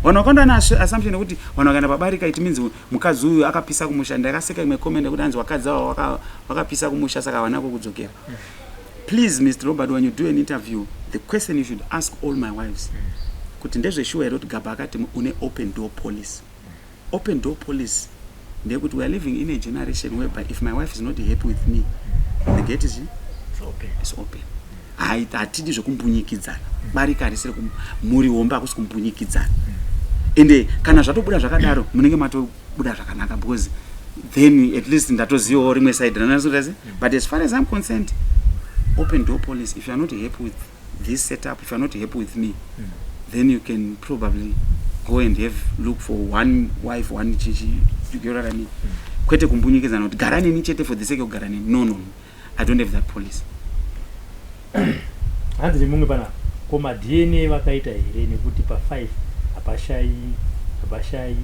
Vanhu vakawanda vane assumption yekuti vanhu vakaenda pabarika it means mukadzi uyu akapisa kumusha. Ndakaseka imwe comment yekuti hanzi vakadzi ava vakapisa kumusha saka havana kwekudzokera. Please Mr Robert, when you do an interview, the question you should ask all my wives kuti ndezveshuwa here kuti Gabha akati une open door policy. Open door policy ndeyekuti we are living in a generation whereby if my wife is not happy with me, the gate is open. Is open. Hatidi zvekumbunyikidzana. Barika harisiri mhuri hombe hakusi kumbunyikidzana. Ende kana zvatobuda zvakadaro munenge matobuda zvakanaka because then at least ndatozivawo rimwe side ranasotasi. But as far as I'm concerned, open door policy. If you are not happy with this setup, if you are not happy with me, then you can probably go and have look for one wife, one chichi. You get what I mean? Kwete kumbunyikidzana kuti gara neni chete for the sake of gara neni. No, no, no, I don't have that policy. Hanzi nemumwe panapa, ko maDNA vakaita here nekuti pa5 hapashayi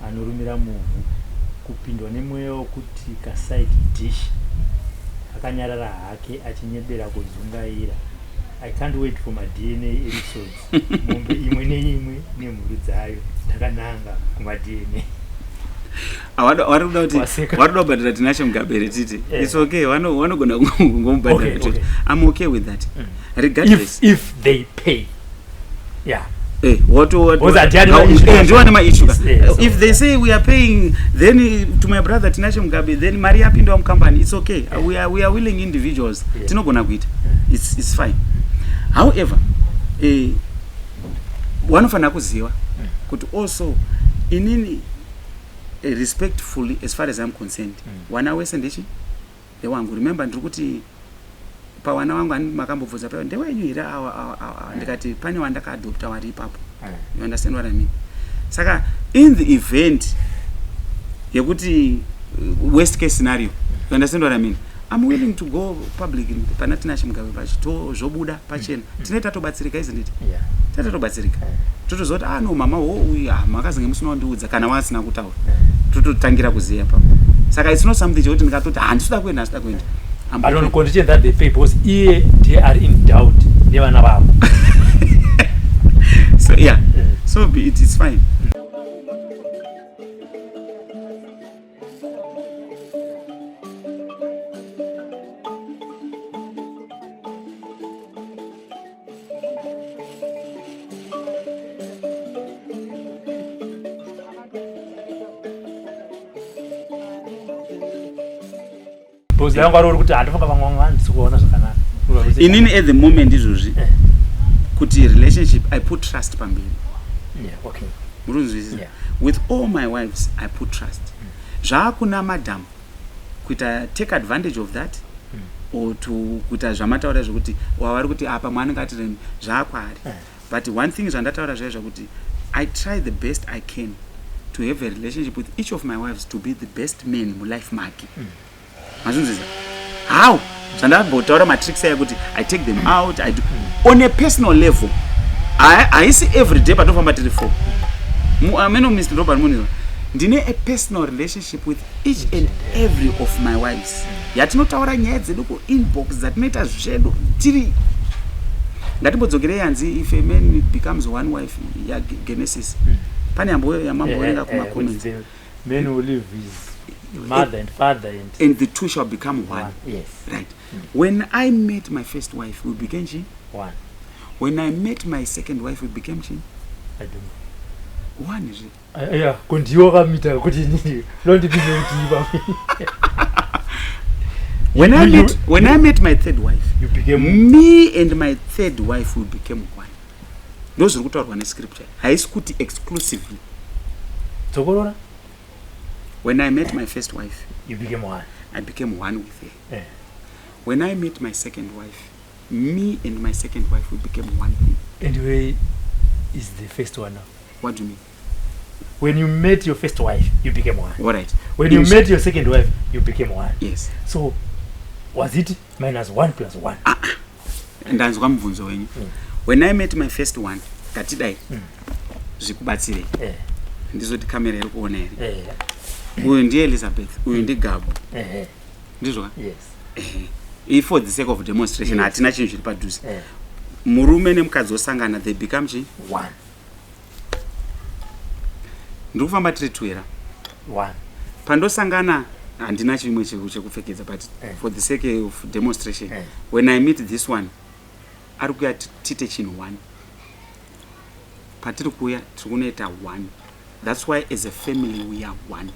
anorumira muvhu kupindwa nemweya wekuti kaside dish akanyarara hake achinyebera kuzungaira. I can't wait for maDNA episodes. Mombe imwe neimwe nemhuru dzayo takananga kumaDNA. Vari kuda kuti vari kuda kubhadhara Tinashe Mugabe here titi? It's okay, vanogona kungomubhadhara. I'm okay with that regardless. If they pay, yeah. Ndiwane maissue. If they say we are paying, then to my brother Tinashe Mugabe, then mari yapindawo mucompany, it's okay. We are willing individuals, tinogona kuita, it's fine. However, vanofanira kuziva kuti also inini, respectfully, as far as I'm concerned, wana wese ndechi ndewangu. Remember, ndiri kuti pawana wangu ani makambobvunza pa ndewenyu here awa awa awa, ndikati pane wandakaadopta wari ipapo. You understand what I mean? Saka in the event yekuti worst case scenario, you understand what I mean, I'm willing to go public pana Tinashe Mugabe pacho, zvobuda pachena. Tine tatobatsirika, isn't it? Yeah. Tatobatsirika, totoziva kuti ah no, mama wo uyu, ah, makazenge musina kundiudza kana wasina kutaura, tototangira kuziva papo. Saka it's not something chekuti ndikatoti handisida kuenda, handisida kuenda. I'm But on open. Condition that they pay, because iye ndiye ari in doubt nevana vavo. So yeah, so be it, it's fine. Because yangu ari kuti handifunga vamwe vangu handisi kuona zvakanaka. Inini at the moment izvozvi kuti relationship, I put trust pamberi. Muri kunzwisisa? Yeah. With all my wives I put trust. Zvaakuna madam kuita take advantage of that or to kuita zvamataura zvekuti wavari kuti apa mwana anenge ati zvaakwaari. But one thing zvandataura zvaiva zvakuti I try the best I can to have a relationship with each of my wives, to be the best man mulife make. Mazvinzwisa how zvandambotaura matricks aya kuti I take them out, I do on a personal level. Haisi every day patinofamba tiri four. Ameno Mr Robert Munizo, ndine a personal relationship with each and every of my wives yatinotaura nyaya dzedu kuinbox, dzatinoita zvedu tiri. Ngatimbodzokerei yanzi if a man becomes one wife yaGenesis. Pane yamamboverenga kumacomments. The man will leave his mother and father and, and the two shall become one. One. Yes. Right. When I met my first wife, we became chi? One. When I met my second wife, we became chi? I don't know. One zve. Yeah, kondiwo kamita kuti inini londipinde kuti ipa. When I met when I met my third wife, You became me and my third wife, we became one. Ndo zviri kutaurwa nescripture, haisi kuti exclusively. Dzokorora. When I met my first wife, You became one. I became one with her. When I met my second wife, me and my second wife, we became one thing. And where is the first one now? What do you mean? When you met your first wife, you became one. All right. When you met your second wife, you became one. Yes. So was it minus one plus one? Ndanzwa mubvunzo wenyu. When I met my first one, ngatidai, zvikubatsirei, ndizoti kamera iri kuona here? Eh. Uyu ndiElizabeth, uyu ndiGabu. Ndizvo? Yes. If for the sake of demonstration, hatina chinhu chiri padhuze. Murume nemukadzi osangana, they become chi? One. Ndiri kufamba tiri twera. One. Pandosangana, handina chimwe chekupfekedza, but for the sake of demonstration, when I meet this one ari kuya, tiite chinhu one. Patiri kuuya, tiri kunoita one. That's why as a family we are one.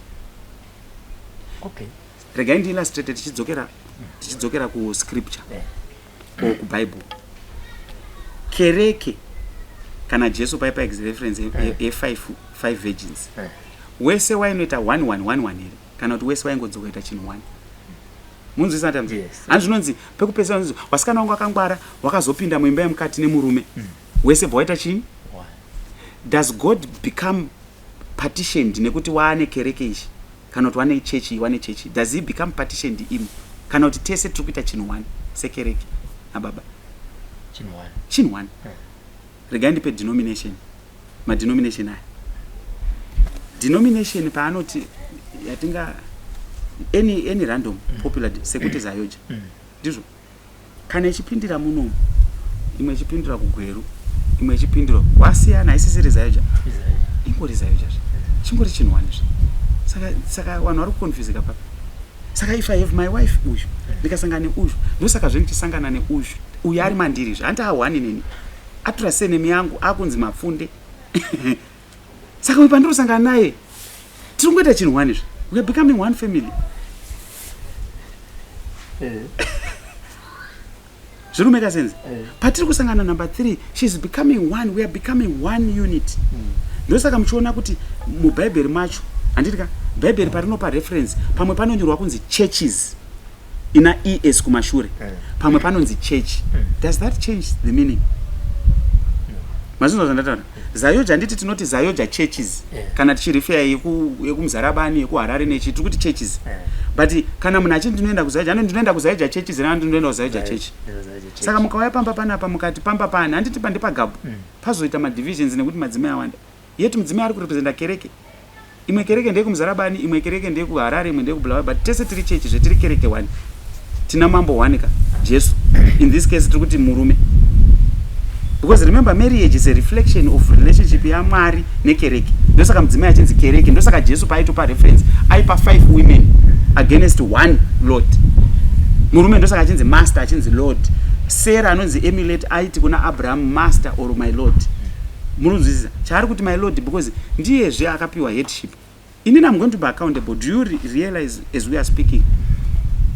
Regai ndiillustrate tichidzokera kuscripture or kuBible. Kereke, kana Jesu paipa reference ye5 five virgins, wese wainoita 1 1 1 1 here, kana kuti wese waingodzoka ita chinhu 1? Munzwisisa tamzi? Yes. Hanzi zvinonzi pekupedzisa, zvinonzi wasikana wangu akangwara, wakazopinda muimba yemukati nemurume, wese bva waita chii? One. Does God become partitioned nekuti waane kereke ichi, kana kuti wane chechi, wane chechi? Does he become partitioned imo, kana kuti tese tiri kuita chinhu one sekereke nababa? Chinhu one. Chinhu one. Regai ndipe denomination. Madenomination aya, denomination paanoti yatinga any random popular, sekuti ZAOGA, ndizvo? Kana ichipindira munomu, imwe ichipindira kuGweru, imwe ichipindira wasiyana, haisisiri ZAOGA. Israel. Ingori ZAOGA zve, chingori chinhu one zve. Saka vanhu vari kuconfusika papi? Saka if I have my wife uyu, ndikasangana neuyu, ndosaka zve ndichisangana neuyu, uyu ari mandiri zve, handi ahwani neni, atora surname yangu, akunzi Mapfunde. Saka uyu pandirosangana naye, tiri kungoita chinhu one zve. We are becoming one family. Zviri kumake sense? Patiri kusangana number three, she's becoming one, we are becoming one unit. Ndosaka muchiona kuti mubhaibheri macho, handiti ka, Bhaibheri parinopa reference, pamwe panonyorwa kunzi churches ina es kumashure, pamwe panonzi church. Does that change the meaning? Mazvinzwa zvandataura? ZAOGA, handiti tinoti ZAOGA churches? Kana tichirefer yekuMuzarabani, yekuHarare nechi, tiri kuti churches. But kana munhu achiti ndinoenda kuZAOGA, anoti ndinoenda kuZAOGA churches, rana ndinoenda kuZAOGA church. Saka mukauya pamba panapa, mukati pamba pani, handiti pandipagabhu, pazoita madivisions nekuti madzimai awanda, yet mudzimai ari kurepresenta kereke. Imwe kereke ndeyekuMuzarabani, imwe kereke ndeyekuHarare, imwe ndeyekuBulawayo, but tese tiri chechi zvetiri kereke one. Tina mambo one ka, Jesu. In this case tiri kuti murume, because remember, marriage is a reflection of relationship yaMwari nekereke. Ndosaka mudzimai achinzi kereke. Ndosaka Jesu paaitopa reference, aipa five women against one Lord, murume. Ndosaka achinzi master, achinzi Lord. Sarah anonzi emulate, aiti kuna Abraham, "Master" or "My lord." Munonzwisisa chaari kuti "my lord"? Because ndiyezve akapiwa headship. Inini am going to be accountable. Do you realize as we are speaking,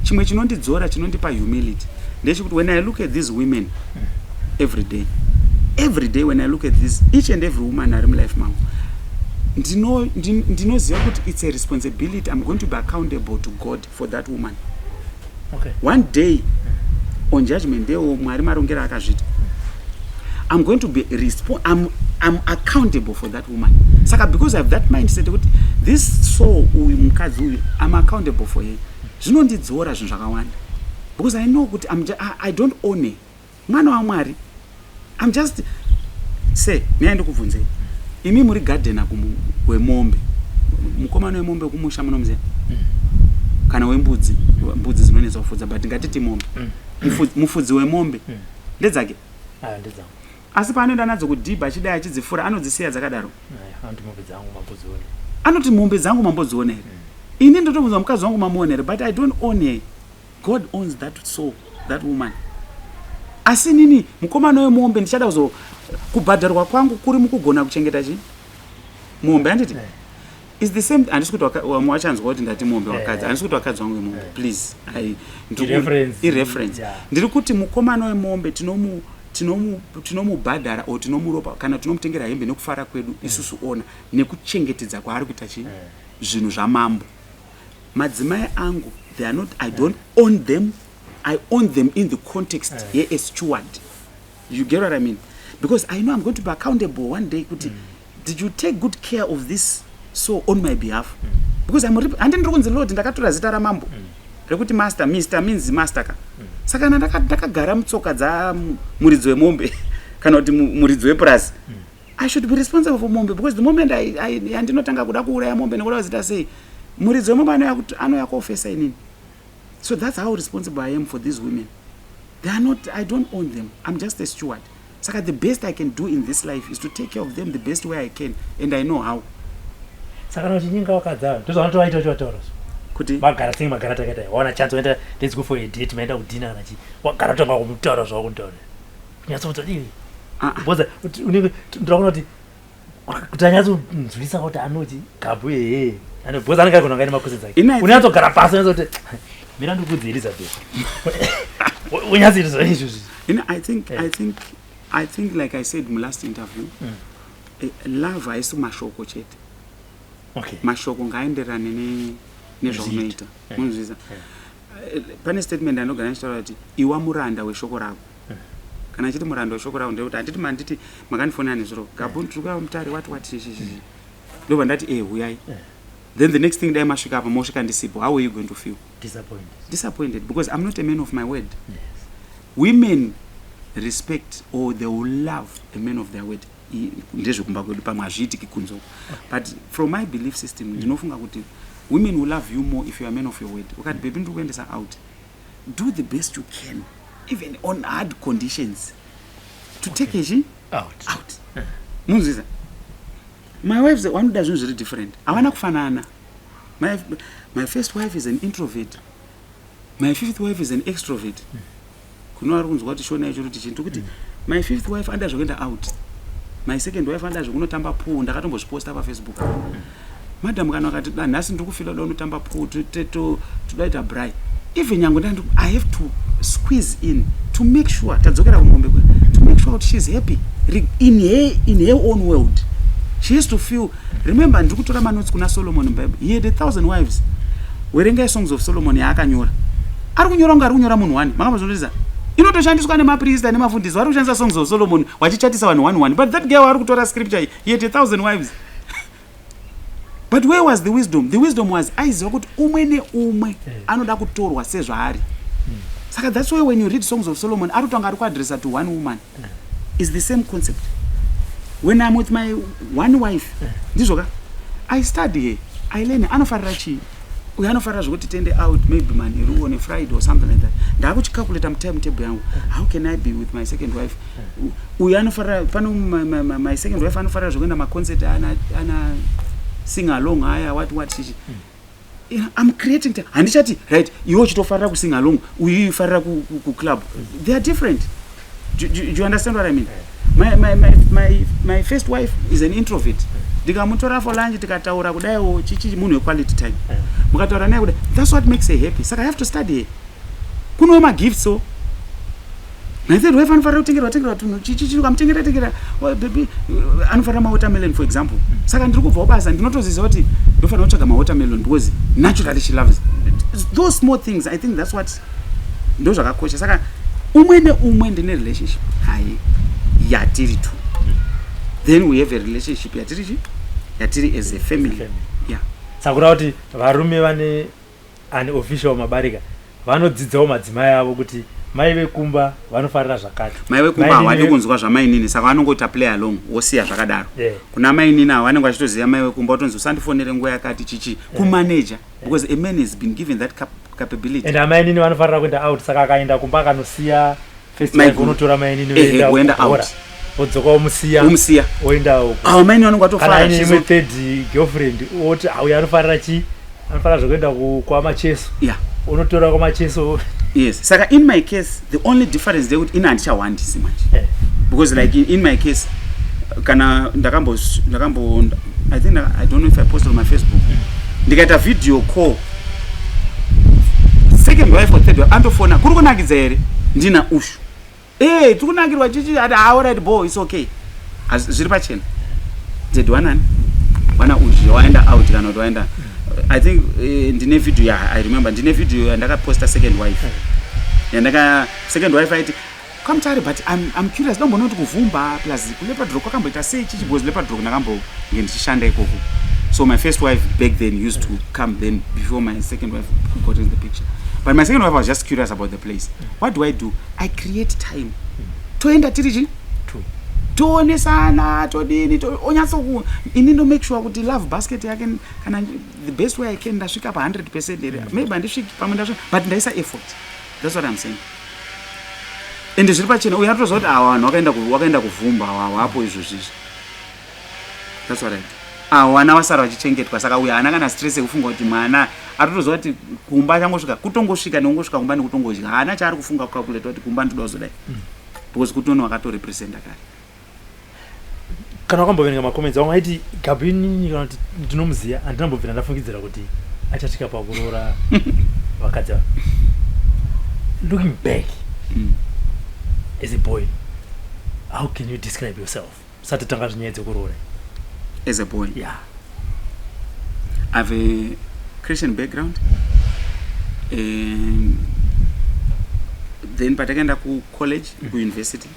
chimwe chinondidzora, chinondipa humility, ndechekuti when I look at these women every day, every day when I look at this, each and every woman ari mulife mangu, ndinoziva kuti it's a responsibility. I'm going to be accountable to God for that woman one day on Judgment Day. O Mwari marongero akazviita, I'm going to be I'm accountable for that woman. Saka because I have that mindset kuti this soul, uyu mukadzi uyu, I'm accountable for her, zvinondidzora zvinhu zvakawanda, because I know kuti I don't own her. Mwana waMwari. I'm just say, nyaya ndikubvunzei, imi muri gardener wemombe, mukomana wemombe kumusha munomuziva, kana wembudzi. Mbudzi dzinonetsa kufudza, but ngatiti mombe. Mufudzi wemombe ndedzake? Ah, ndedzangu. Asi paanoenda nadzo kudhibha, achidai, achidzifura, anodzisiya dzakadaro? Aya, anoti mombe dzangu mambodziona. Anoti mombe dzangu mambodziona here? Ini ndotobvunza mukadzi wangu, mamuona here? But I don't own her. God owns that soul, that woman. Asi nini mukomana wemombe ndichada kuzo kubhadharwa kwangu kuri mukugona kuchengeta chi mombe, handiti? Is the same. Handisi kuti vamwe vachanzwa kuti ndati mombe wakadzi. Handisi kuti wakadzi wangu imombe. Please. I-reference. Ireference. Ndiri kuti mukomana wemombe tinomubhadhara or tinomuropa kana tinomutengera hembe nekufara kwedu isusu ona nekuchengetedza kwaari kuita chi zvinhu zvamambo. Madzimai angu, they are not, I don't own them. I own them in the context ye steward. You get what I mean? Because I know I'm going to be accountable one day kuti did you take good care of this soul on my behalf? Because I'm handi ndiri kunzi Lord, ndakatora zita ramambo rekuti master. Mr means master ka. Saka kana ndakagara mutsoka dzamuridzi wemombe kana kuti muridzi wepurasi, I should be responsible for mombe, because the moment yandinotanga kuda kuuraya mombe nekuda kuzita sei, muridzi wemombe anouya kuofesa inini. So that's how responsible I am for these women. They are not, I don't own them. I'm just a steward. Saka the best I can do in this life is to take care of them the best way I can, and I know how. Saka kana uchinyenga vakadzi ava, ndozvavanotovaita uchivataura so. Kuti Vagara senge magara takaita, waona chance waenda, let's go for a date, maenda kudinner kana chii, wagara tanga kumutaura zvawakuntaura, kunyatsomudza iwe. Ah, ah. Because kuti unenge ndirakuona kuti anyatsonzwisa kuti anoti Gabu ehe ane, because anenge agona ngaine makosi dzake. Unyatsogara pasi, unyatsoti mira ndikudze Elizabeth, unyatsoita izvozvi. I think I think like I said mulast interview, love haisi mashoko chete. Mashoko ngaaenderane nezvaunoita. Munzwisa? Pane statement anogara ndichitaura kuti iwa muranda weshoko rako. Kana achiti muranda weshoko rako, ndekuti handiti manditi makandifonera nezviro, "Gabu, tiri kuya Mutare," what chichichi, ndobva ndati, "E, huyai." Then the next thing, dai masvika apa, mosvika ndisipo, how are you going to feel? Disappointed. Disappointed, because I'm not a man of my word. Women respect or they will love a man of their word. Ndezvekumba kwedu, pamwe hazviitiki kunze uko, but from my belief system, ndinofunga kuti women will love you more if you are a man of your word. Ukati, "Baby, ndiri kuendesa out," do the best you can, even on hard conditions, to take a chi out. Out. Munzwisa? My wives vanoda zvinhu zviri different, havana kufanana. My first wife is an introvert, my fifth wife is an extrovert. Kuno vari kunzwa kuti shona yacho kuti chintu kuti my fifth wife anoda zvekuenda out, my second wife anoda zvekunotamba pool. Ndakatombozviposta paFacebook. Madam kana vakati, "Da, nhasi ndiri kufeela kuda kunotamba pool, todaita braai," even nyange I have to squeeze in to make sure tadzokera kumombe kwe, to make sure kuti she's happy in her own world. She has to feel, remember, ndiri kutora manotes kuna Solomon muBible. He had 1,000 wives. Werengai Songs of Solomon yaakanyora. Ari kunyora kunge ari kunyora munhu one. Makambozvinotiza? Inotoshandiswa nemaprista nemafundisi. Vari kushandisa Songs of Solomon vachichatisa vanhu one one, but that girl ari kutora scripture, he had 1,000 wives, but where was the wisdom? The wisdom was aiziva kuti umwe neumwe anoda kutorwa sezvaari. Saka that's why when you read Songs of Solomon, ari kutanga ari kuadressa to one woman. Is the same concept when I'm with my one wife. Ndizvoka, I study her, I learn anofarira chii. Uyu anofarira zvekuti tiende out maybe manheru on a Friday or something like that. Ndaakuchicalculata mutime table yangu, how can I be with my second wife? Uyu anofarira pano, my second wife anofarira zvekuenda maconcert ana sing along aya, what chichi. I'm creating time. Handichati, "Right, iwe uchitofarira kusing along, uyu ufarira kuclub." They are different. Do you understand what I mean? My first wife is an introvert. Ndikamutora for lunch, tikataura kudaiwo chichi, munhu wequality time. Mukataura naye kudai, that's what makes her happy. Saka I have to study her. Kunewo magifts. So my third wife anofarira kutengerwa tengerwa tunhu chichi, ukamutengera tengera, "Oh, baby," anofarira mawatermelon, for example. Saka ndiri kubvawo basa, ndinotoziva kuti ndofanira kutsvaga mawatermelon because naturally she loves those small things. I think that's what ndo zvakakosha. Saka umwe neumwe ndine relationship naye yatiri two, then we have a relationship yatiri chi yatiri as a family. Family. Yeah. Saka kureva kuti varume vane unofficial mabarika vanodzidzawo madzimai avo kuti mai vekumba vanofarira zvakati. Mai vekumba Mainini havadi kunzwa zvamainini, saka vanongoita play along, wosiya zvakadaro. Kuna mainini avo vanenge vachitoziva mai vekumba, utonzi usandifonere nguva yakati chichi, kumaneja, because a man has been given that capability. And amainini vanofarira kuenda out, saka akaenda kumba akanosiya first Mai wife, guru. unotora mainini, Ehe, voenda voenda kubhora, out. vodzoka, womusiya, Umusiya. oenda uko. Avo mainini vanenge Kana vatofara. aine imwe third girlfriend, oti auya anofarira chi anofarira zvekuenda kwamacheso, unotora kwamacheso. Yes, saka in my case, the only difference ndeyekuti ini handichawandisi manje, because like in my case, kana ndakambo I think, I don't know if I posted on my Facebook, ndikaita video call, second wife or third wife andofona, "Kuri kunakidza here? Ndina ushu." "E, tiri kunakirwa," chichi ati, "Alright, bo, it's okay." Zviri pachena, zed wanani wana uzhi waenda out kana kuti waenda. I think ndine video ya, I remember ndine video yandakaposta second wife, yandaka second wife aiti kwaMutare, but I'm curious, ndomboona kuti kuvhumba plus kuLeopard Rock kwakamboita sei chichi, because Leopard Rock ndakambonge ndichishanda ikoko. So my first wife back then used to come then before my second wife got in the picture, but my second wife was just curious about the place. What do I do? I create time, toenda tiri chi Two. Toonesana, todini, onyatsoku ini ndo make sure kuti love basket yake, kana the best way I can, ndasvika pa100% here. Maybe handisviki, pamwe ndasvika, but ndaisa effort. That's what I'm saying. Ende zviri pachena, uyo atoziva kuti awa vanhu wakaenda kuvhumba, awa wapo izvozvizvi. That's what I do. Ah, vana vasara vachichengetwa. Saka uyo haana kana stress yekufunga kuti mwana atotoziva kuti kumba achangosvika, kutongosvika nekungosvika kumba nekutongodya, haana chaari kufunga kucalculate kuti kumba ndoda kuzodai, because kutoni wakatorepresenta kare. Kana wakamboverenga macomments, vamwe vaiti Gabu, inini kana kuti ndinomuziva, handinambobvira ndafungidzira kuti achasvika pakuroora vakadzi ava. Looking back, as a boy, how can you describe yourself usati tanga zvinyaya dzekuroora? As a boy? Yeah. I have a Christian background. Then patakaenda kucollege, kuuniversity,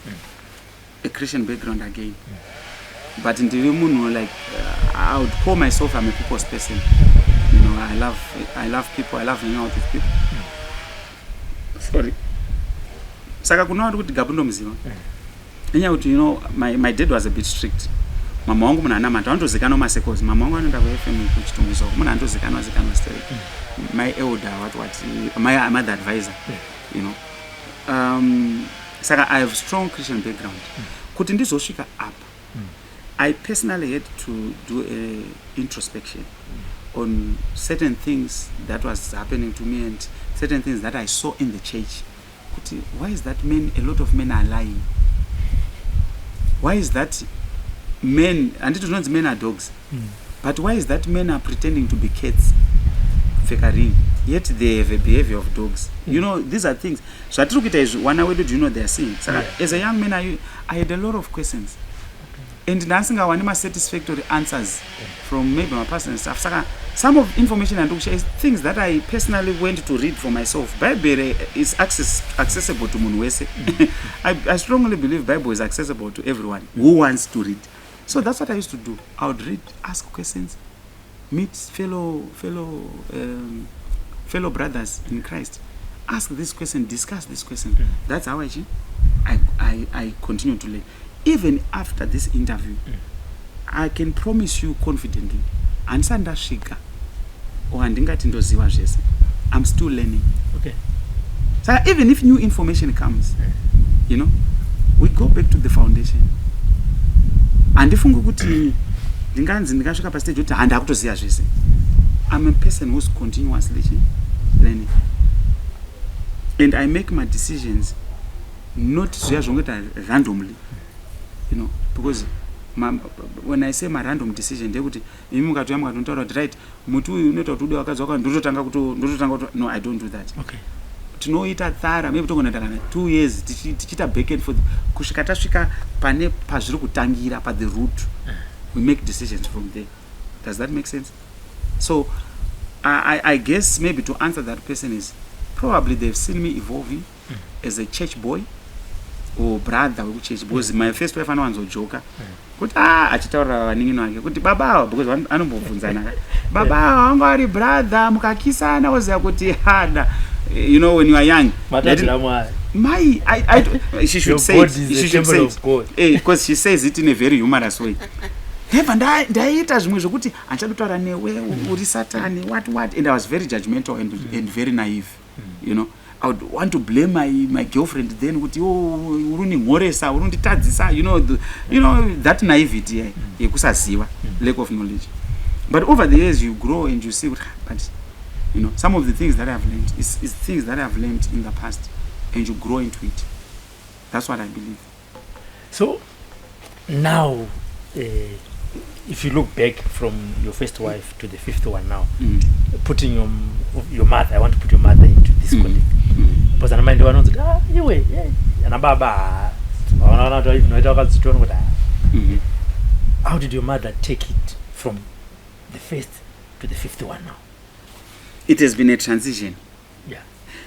a Christian background again. But ndiri munhu like I would call myself, I'm a people's person. I love people, I love hanging out with people. Sorry. Saka kuna vari kuti Gabu ndomuziva. Inyaya kuti my dad was a bit strict. Mama wangu munhu anamata, vanotozikanwa masekos. Mama wangu anoenda kuFM kuChitungwiza uko, munhu anotozikanwa zikanwa sterek. My elder, what what, my mother advisor, Saka I have strong Christian background. Kuti ndizosvika apa, I personally had to do a introspection on certain things that was happening to me and certain things that I saw in the church. Kuti why is that men, a lot of men are lying? Why is that men, handiti zvinonzi men are dogs, but why is that men are pretending to be cats, kupfeka ring, yet they have a behavior of dogs? These are things zvatiri kuita izvi, vana wedu, do you know they are seeing? Saka as a young man, I had a lot of questions and ndasingawani ma-satisfactory answers from maybe my pastor and stuff. Saka some of information andiri kushare is things that I personally went to read for myself. Bible is accessible to munhu wese. I strongly believe Bible is accessible to everyone who wants to read. So that's what I used to do. I would read, ask questions, meet fellow brothers in Christ, ask this question, discuss this question. That's how I continue to learn even after this interview. I can promise you confidently, handisati ndasvika or handingati ndoziva zvese. I'm still learning. Saka even if new information comes, we go back to the foundation. Handifungi kuti ndinganzi ndingasvika pastage kuti handakutoziva zvese. I'm a person who's continuously learning and I make my decisions not zviya zvongoita randomly, because when I say marandom decision, ndekuti imi mukatouya mukatontaura kuti, "Right, muti uyu unoita kuti ude wakadzi waka," ndototanga kuto, no, I don't do that. Tinoita thorough, maybe togonaita kana 2 years tichiita back and forth kusvika tasvika pane pazviri kutangira, pa the root. We make decisions from there. Does that make sense? So I guess maybe to answer that person is probably they've seen me evolving as a church boy or brother wekuchurch, because my first wife anowanzojoka kuti a achitaurira vanin'ina vake kuti baba ava, because anombobvunzana, baba ava vanga vari brother, mukakisana woziva kuti hana, when you are young. Matadzira Mwari. Mai, she should Your say it. body is She the should temple say of it. God. Because she says it in a very humorous way. Ndebva ndaiita zvimwe zvokuti handichadi kutaura newe, uri satani, what what, and I was very judgmental and very naive. I would want to blame my girlfriend then kuti, "Oh, uri undinhoresa, uri unditadzisa," that naivety yekusaziva, lack of knowledge. But over the years you grow and you see kuti, but some of the things that I've learned is things that I've learned in the past, and you grow into it. That's what I believe. So now, if you look back from your first wife to the fifth one now, putting your mother, I want to put your mother into this context, because ana mai ndovanonzi kuti, "Ah, iwe, yeah." Ana baba, ah, vanoona kuti even vaita vakadzitona kuti, ah. How did your mother take it from the first to the fifth one now? It has been a transition.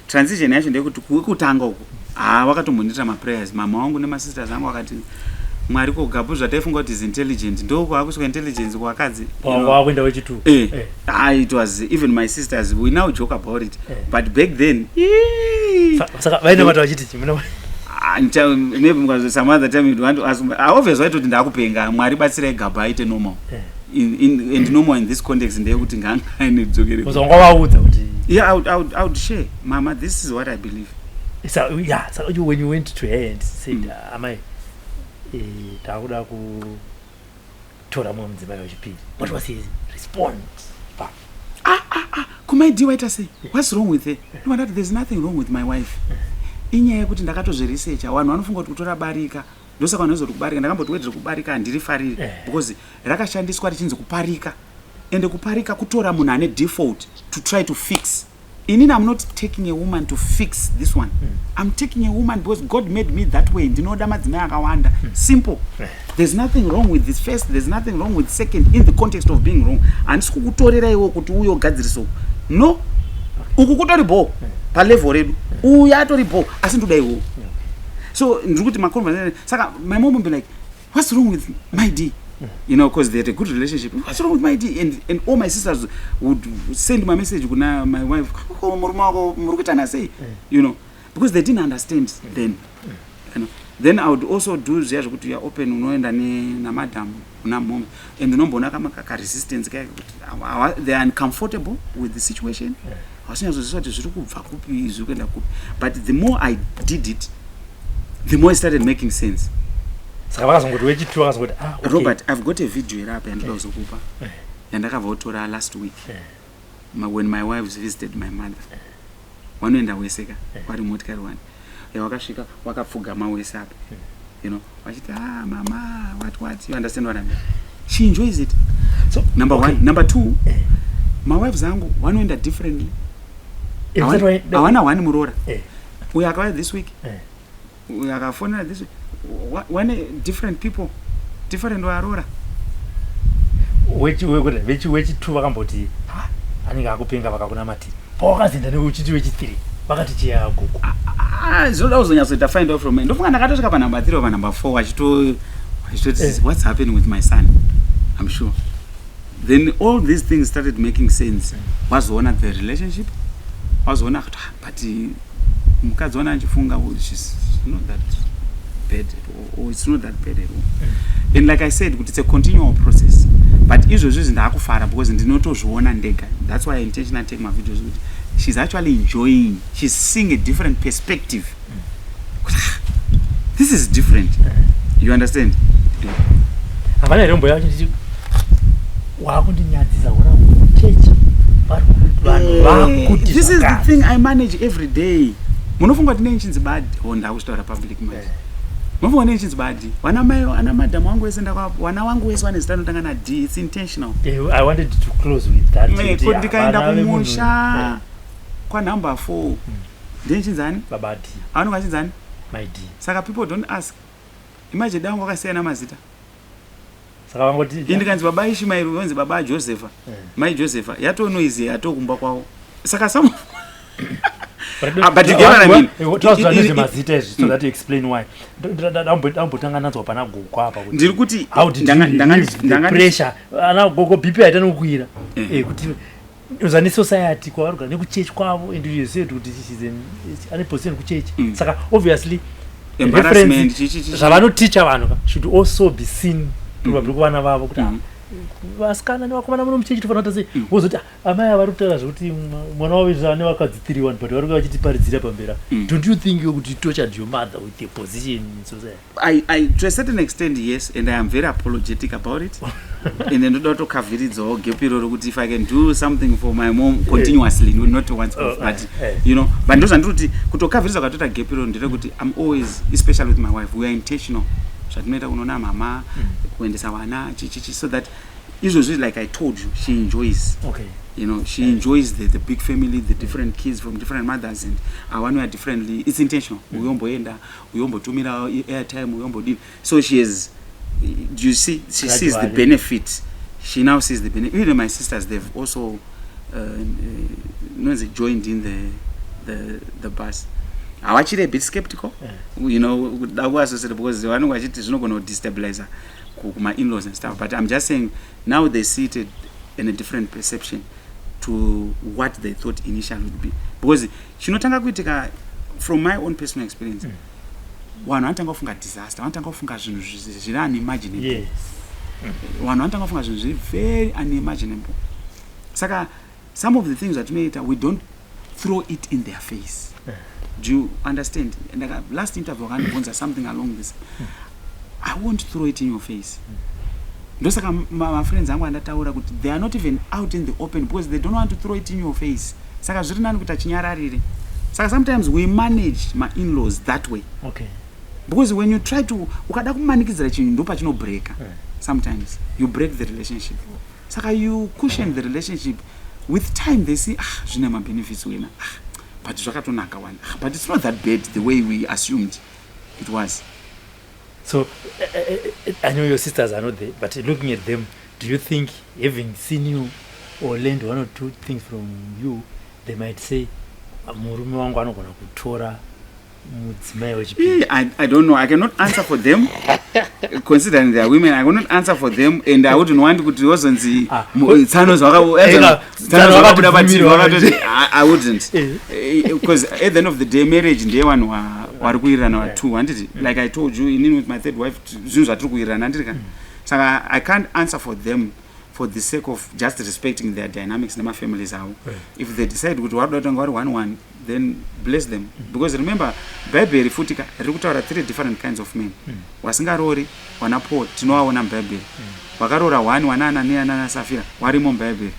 Transition yacho ndeyekuti kwekutanga uku, haa, wakatombondiitira maprayers mama wangu nemasisters angu, akati, "Mwari, ko Gabu zvataifunga kuti is intelligent, ndokwakusvika intelligence kuvakadzi?" Wakuenda wechitu. Ah, it was, even my sisters, we now joke about it, but back then, Saka vainamata vachiti chimuna? Ah, maybe some other time you'd want to ask. Ah, obviously vaitoti ndakupenga, "Mwari, batsirai Gabhu aite normal." And normal in this context ndeyekuti ngaanganidzokere. Wanga vaudza kuti? Yeah, I would share, "Mama, this is what I believe." So yeah, so you, when you went to her and said, "Amai, takuda ku Tora mumwe mudzimai wechipiri. What was his response? Pa. Kumai D, waita sei? What's wrong with her? Ndobva, "There's nothing wrong with my wife. Inyaya yekuti ndakatozviresearcha. Vanhu vanofunga kuti kutora barika, ndosaka vanhu vazoti kubarika. Ndakamboti word rekubarika handirifariri because rakashandiswa richinzi kuparika, ende kuparika kutora munhu ane default to try to fix. Inini I'm not taking a woman to fix this one. I'm taking a woman because God made me that way. Ndinoda madzimai akawanda, simple. There's nothing wrong with this first, there's nothing wrong with second in the context of being wrong. Handisi kukutorera iwo kuti uye ugadzirisa uku. No, uku kutori bho palevel redu, uyu atori bho, asi ndoda iwowo. So ndiri kuti maconversation, saka my mom will be like, 'What's wrong with Mai D?' Because they had a good relationship. 'What's wrong with Mai D?' And all my sisters would send my message kuna my wife, 'Ko murume wako muri kuitana sei?' Because they didn't understand then. Then I would also do zviya zvekuti you are open, unoenda namadam una mom, and unomboona kama karesistance kaya kuti they are uncomfortable with the situation, havasinyatsoziva kuti zviri kubva kupi, zviri kuenda kupi. But the more I did it, the more it started making sense. Saka vakazongoti wechitu vakazongoti, "Ah, okay." Robert, I've got a video iri apa yandoda kuzokupa, yandakabva kutora last week when my wives visited my mother. Vanoenda wese ka, vari motikari one. Wakasvika wakapfugama wese apa, vachiti, "Ah, mama," what what, you understand what I mean? She enjoys it. So, number okay. one. Number two, mawives angu vanoenda differently. Hawana one muroora. Uyo akauya this week, uyo akafonera this week, wane different people, different varoora. Wechitu vakamboti, "Ha, anenge akupenga," vakakunamatira. Pawakazoenda newechiti wechi3, vakati chiya gogo? Ah, zvinoda kuzonyatsoita find out from me. Ndofunga ndakatosvika panumber 3 or panumber 4 vachitoti, "What's happening with my son?" I'm sure then all these things started making sense. Wazoona the relationship, wazoona kuti, "Ah, but mukadzi wana achifunga, oh, she's not that bad at all, or it's not that bad at all." And like I said kuti it's a continual process, but izvozvo izvi ndaakufara because ndinotozviona ndega. That's why I intentionally take my videos, kuti she's actually enjoying, she's seeing a different perspective. Kuti, "Ah, this is different." You understand? Yeah. Havana here mboya vachiti, "Wakundinyadzisa, ona chechi vanhu vakuti This is the zvakati"? thing I manage every day. Munofunga kuti nei badi? Oh, ndakuzvitaura public manje. Munofunga nei chinzi badi? Vana mai, ana madhamu wangu wese, vana wangu wese vane zita rinotanga na D. It's intentional. I wanted to close with that. Kuti Ko ndikaenda vana vemunhu- kumusha kwanumber 4, ndechinzani? Baba D. Avanonge vachinzani? Mai D. Saka people don't ask. Imagine dangu wakasiyana mazita. Saka vangoti Ini ndikanzi baba Ishimairi, vonzi baba Josepha, mai Josepha, yatonoizi yatokumba kwavo. Saka some Ah, but you get what I mean? Tazwa nezvemazita izvi so that you explain why. Ndambotanga nanzwa pana gogo apa kuti Ndiri kuti how did you relieve the pressure? Ana gogo BP haita nokukwira. Kuti uza nesociety kwavari kugara, nekuchechi kwavo, and you said kuti she's ane position kuchechi. Saka obviously Embarrassment, reference chi- chi- chi. zvavanoticha vanhu ka should also be seen probably kuvana vavo kuti, "Ah, vasikana nevakomana muno muchechi tofanira kuita sei?" Wozoti, "Ah, amai ava vari kutaura zvekuti mwana wavo izvo ane vakadzi 3 1, but vari kuva vachitiparidzira pamberi." Don't you think kuti you tortured your mother with the position in society? To a certain extent, yes, and I am very apologetic about it. And then ndoda kutokavhiridzawo gap iroro kuti if I can do something for my mom continuously, no, not once off, Oh, but but ndozvandiri kuti kutokavhiridza kwatoita gap iroro nderekuti I'm always, especially with my wife, we are intentional zvatinoita kunoona mama, kuendesa vana chichichi, so that izvozvi, like I told you, she enjoys. She enjoys the big family, the different kids from different mothers, and awanouya differently. It's intentional. Uyomboenda, uyombotumira airtime, uyombodini. So she has, do you see, she sees the Gradually. benefit. She now sees the benefit. Even my sisters, they've also joined in the bus. Havachiri a bit skeptical kuda kuassociate because vanenge vachiti zvinogona kudestabilize kuma-in-laws and stuff, but I'm just saying now they see it in a different perception to what they thought initially would be, because chinotanga kuitika, from my own personal experience, vanhu vanotanga kufunga disaster, vanotanga kufunga zvinhu zviri unimaginable. Vanhu vanotanga kufunga zvinhu zviri very unimaginable. Saka some of the things zatinoita, we don't throw it in their face. Do you understand? And last interview wakandibvunza something along this. I won't throw it in your face. Ndosaka mafriends angu andataura kuti they are not even out in the open because they don't want to throw it in your face. Saka zviri nani kuti achinyararire. Saka sometimes we manage ma-inlaws that way because when you try to, ukada kumanikidzira chinhu, ndo pachinobreaka. Sometimes you break the relationship. Saka you cushion the relationship. With time they see, "Ah, zvine mabenefits wena. Ah, but zvakatonaka one. Ah, but it's not that bad the way we assumed it was." So I know your sisters are not there, but looking at them, do you think, having seen you or learned one or two things from you, they might say, "Ah, murume wangu anogona kutora mudzimai wechipiri"? I don't know. I cannot answer for them. Considering they are women, I cannot answer for them, and I wouldn't want kuti wozonzi Ah. tsano Eka, tsano zvakabuda vakatibvumira. patv vakatoti I wouldn't. Eh. Because at the end of the day, marriage ndeye vanhu vari kuwirirana two, handiti? Like I told you, inini with my third wife, zvinhu zvatiri kuwirirana, handiti ka? Saka I can't answer for them for the sake of just respecting their dynamics nemafamilies avo. If they decide kuti vari kuda kutanga vari one one, then bless them, because remember, Bhaibheri futi ka riri kutaura three different kinds of men. Wasingaroori, wana Paul, tinovaona mubhaibheri. Wakaroora one, wana Anania nana Safira, warimo mubhaibheri.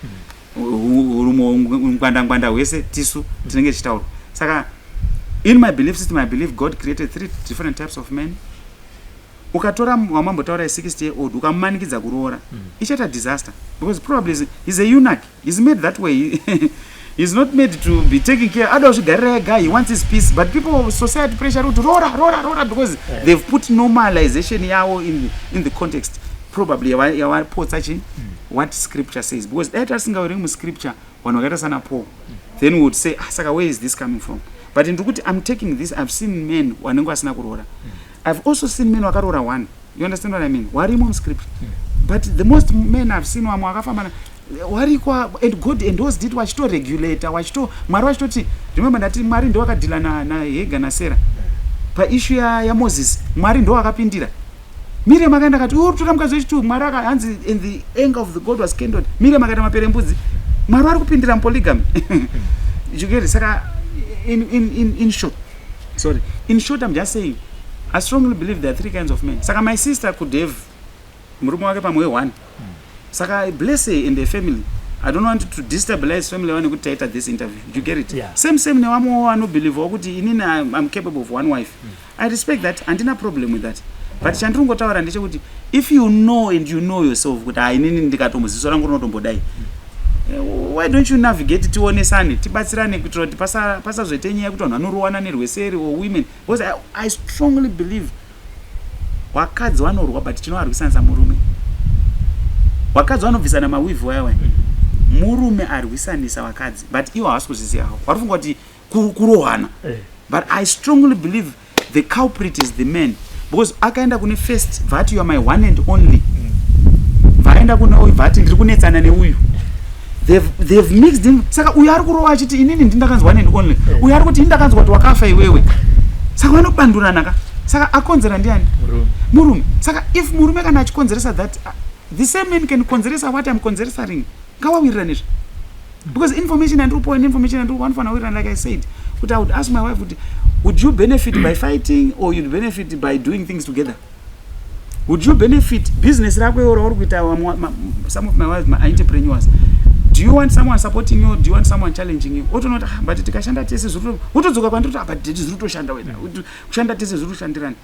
Rumwe ngwanda ngwanda hwese tisu tinenge tichitaurwa. Saka in my belief system, I believe God created three different types of men. Ukatora wamambotaura 60 year old, ukamumanikidza kuroora, ichaita disaster because probably he's a eunuch. He's made that way. He's not made to be taking care. Ada kuzvigarira ega. He wants his peace, but people, society pressure kuti roora, roora, roora, because they've put normalization yavo in the context probably yawapotsa chi what scripture says, because dai tasingaverengi muscripture vanhu vakaita sana Paul, then we would say, "Ah, saka where is this coming from?" But ndiri kuti I'm taking this. I've seen men vanenge vasina kuroora. I've also seen men vakaroora one. You understand what I mean? Warimo muscripture. But the most men I've seen, vamwe vakafamba warikwa, and God endorsed it, vachitoregulata, vachito Mwari vachitoti, remember ndati Mwari ndo akadhila naHega naSarah paissue yaMoses. Mwari ndo akapindira. Miriam akaenda akati, "Uri kutora mukadzi wechitu." Mwari hanzi, and the anger of the God was kindled. Miriam akaita maperembudzi. Mwari vari kupindira mupolygamy. You get it? Saka in short, sorry, in short, I'm just saying I strongly believe there are three kinds of men. Saka my sister could have murume wake pamwe one. Saka bless her and her family. I don't want to destabilize family yavo nekuti taita this interview. You get it? Yeah. Same same nevamwewo vanobhelievhawo kuti inini I'm capable of one wife. I respect that. Handina problem with that. But chandiri kungotaura ndechekuti if you know and you know yourself kuti ha, inini ndikatomboziso rangu rinotombodai, why don't you navigate, tionesane, tibatsirane kuitira kuti pasazoite nyaya yekuti vanhu vanorowana nerweseri or women, because I strongly believe vakadzi vanorwa, but chinovarwisanisa murume. Vakadzi vanobvisana maweave waya, murume arwisanisa vakadzi, but ivo havasi kuzviziva havo. Vari kufunga kuti kurohwana. But I strongly believe the culprit is the man, because akaenda kune first, vati, "You are my one and only." Vaenda kune uyu, vati, "Ndiri kunetsana neuyu." They've mixed him. Saka uyu ari kurova achiti, "Inini ndindakanzwa one and only." Uyu ari kuti, "Indakanzwa kuti wakafa iwewe." Saka vanobandurana ka. Saka akonzera ndiani? Murume. Murume. Saka if murume kana achikonzeresa that, the same man can konzeresa what I'm konzeresaring. Ngawawirirane, because information yandiri kupiwa neinformation yandiri, vanofanira kuwirirana. Like I said kuti I would ask my wife kuti, would you benefit by fighting or you'd benefit by doing things together? Would you benefit business rako iwo rauri kuita? Some of my wives, my entrepreneurs, do you want someone supporting you? Do you want someone challenging you? Otonoti, "Ah, but tikashanda tese zviri," wotodzoka kwandiri kuti, "Ah, but zviri kutoshanda wena. Kushanda tese zviri kushandirana."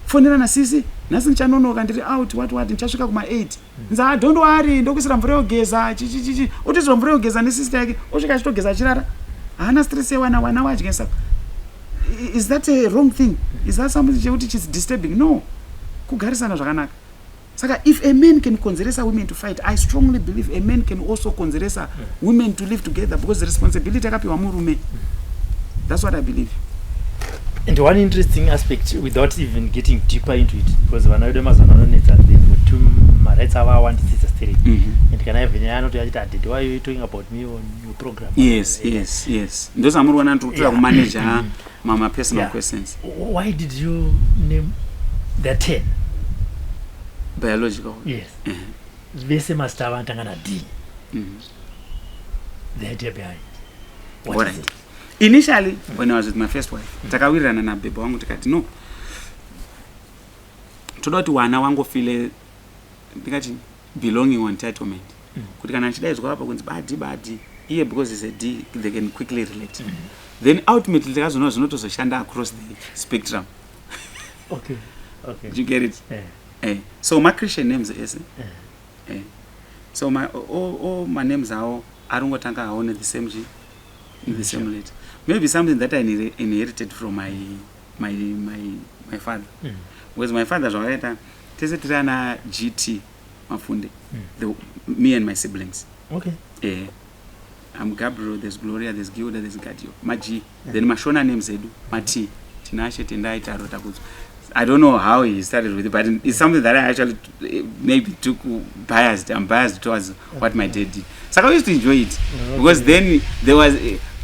Fonerana, "Sisi, nhasi ndichanonoka, ndiri out, what what, ndichasvika kuma8." Nza, "Don't worry, ndokuisira mvura yogeza." Chichichichi, otoisirwa mvura yogeza nesista yake, osvika achitogeza, achirara, haana stress yewana, wana wadya. Saka is that a wrong thing? Is that something chekuti chis disturbing? No, kugarisana zvakanaka. Saka if a man can konzeresa women to fight, I strongly believe a man can also konzeresa women to live together, because the responsibility akapiwa murume. That's what I believe. And one interesting aspect, without even getting deeper into it, because vana vedu vemazuva ano vanonetsa, they've got too marights avo awandisisa stereki. And kana even anoti achiti, "Adede, why are you talking about me on your program?" Yes, ndozamuri kuona ndiri kutora kumanage mama personal questions. Why did you name the 10? Biological? Yes. Vese mazita avo anotanga na D. The idea behind, what is it? Initially, when I was with my first wife, takawirirana nabhebha wangu, tikati no, toda kuti wana wangofile Ndingati belonging or entitlement, kuti kana achidaidzwa apa kunzi badi badi iye, because is a D, they can quickly relate. Then ultimately takazoona zvinotozoshanda across the spectrum. Do you get it? Yeah. Eh. So ma-Christian names ese. Eh. So all my names awo arongotanga hawo the same g the same letter. Maybe something that I inherited from my father, because my father, zvakaita tese tiri ana GT Mafunde, me and my siblings. Eh, I'm Gabriel, there's Gloria, there's Gilda, there's Gadio, ma-G. Then mashona names edu ma-T: Tinashe, Tendai, Taro, Takudzo. I don't know how he started with it, but it's something that I actually maybe took biased. I'm biased towards what my dad did. Saka I used to enjoy it because then there was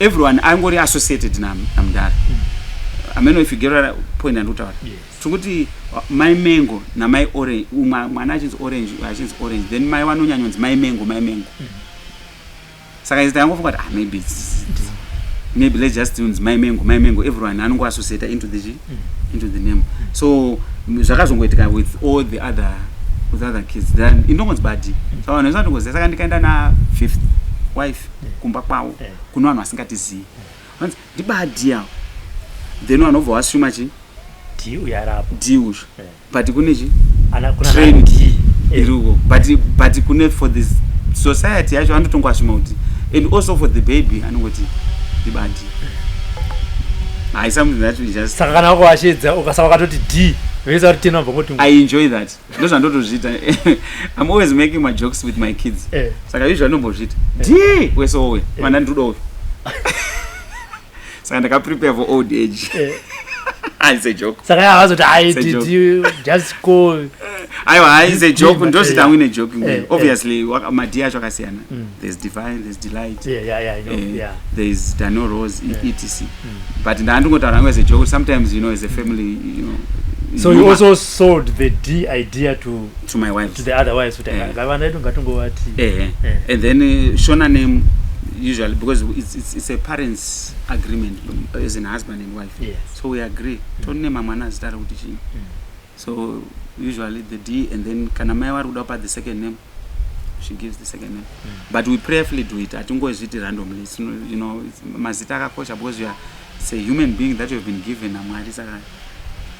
everyone angori associated namudhara. I mean, if you get what point andikutaura. Tikuti mai Mengo namai Orange, umwe mwana achinzi Orange, uyu achinzi Orange, then mai vanonyanyonzi mai Mengo, mai Mengo. Saka isi tangofunga kuti, ah, maybe let's just unzi mai Mengo, mai Mengo. Everyone anongoassociata into the into the name. So zvakazongoitika with all the other with other kids. Then indongonzi badi, saka vanhu vese vanongoziva. Saka ndikaenda na fifth wife kumba kwavo, kune vanhu vasingatizii, vanzi ndibadi avo, then vanobva vasuma chi D uyo arapo. D usho. But kune chi Ana kuna trend D. Iriko, but kune for this society yacho anotongoasuma kuti, and also for the baby anongoti ndibadi. Hai, something that we just Saka kana wakavashedza ukasaka wakatoti D, vese vari tena vabva ngoti I enjoy that. Ndozvandotozviita. I'm always making my jokes with my kids. Saka usually ndombozviita D wese owe vana ndirudowe. Saka ndakaprepare for old age. Ah, it's a joke. Saka havazoti ai It's a did joke. you just call Aiwa, hai, it's a joke. D, Ndozvita hangu ine joking way. Obviously madi acho akasiyana. There's Divine, there's Delight, Yeah, I know. There's Dano Rose, etc. But ndandingotaura hangu as a joke. Sometimes, as a family, So you humor also sold the D idea to to my wife. To the other wives kuti vana vedu ngatingovati. And then Shona name usually, because it's a parents' agreement, as in husband and wife. So we agree tonema mwana zita rekuti chii. So usually the D, and then kana mai vari kuda kupa the second name, she gives the second name. But we prayerfully do it. Hatingozviiti randomly. It's, no- you know it's, mazita akakosha because you are it's a human being that you have been given naMwari. Saka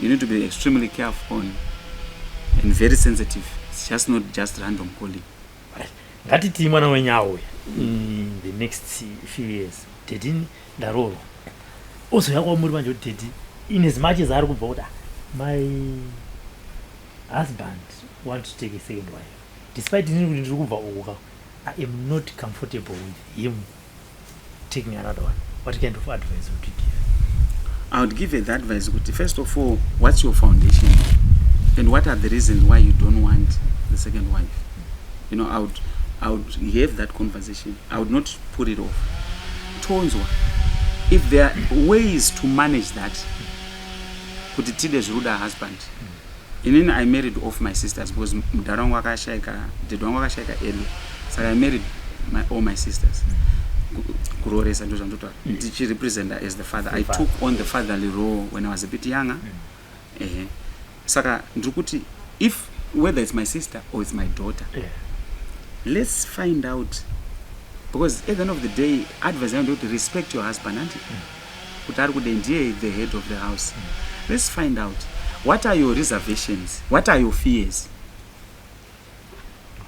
you need to be extremely careful on and very sensitive. It's just not just random calling. Ngatiti mwana wenyawo in the next few years, "Daddy, ndaroorwa," ozoya kwamuri manje kuti, "Daddy," in as much as ari kubva kuti, "Ah, my husband want to take a second wife, despite inini kuti ndiri kubva uku ka, I am not comfortable with him taking another one," what kind of advice would you give? I would give the advice kuti, first of all, what's your foundation and what are the reasons why you don't want the second wife? I would have that conversation. I would not put it off. Tonzwa if there are ways to manage that, kuti tide zviri husband. Inini I married off my sisters because mudhara wangu akashaika, daddy wangu akashaika early. Saka I married all my sisters. Kurooresa ndo zvandotaura, ndichirepresenta as the father. I The father. Took on the fatherly role when I was a bit younger. Ehe, saka ndiri kuti if whether it's my sister or it's my daughter, let's find out, because at the end of the day, advice yangu ndekuti respect your husband, anti kuti ari kudei, ndiye the head of the house. Let's find out what are your reservations, what are your fears.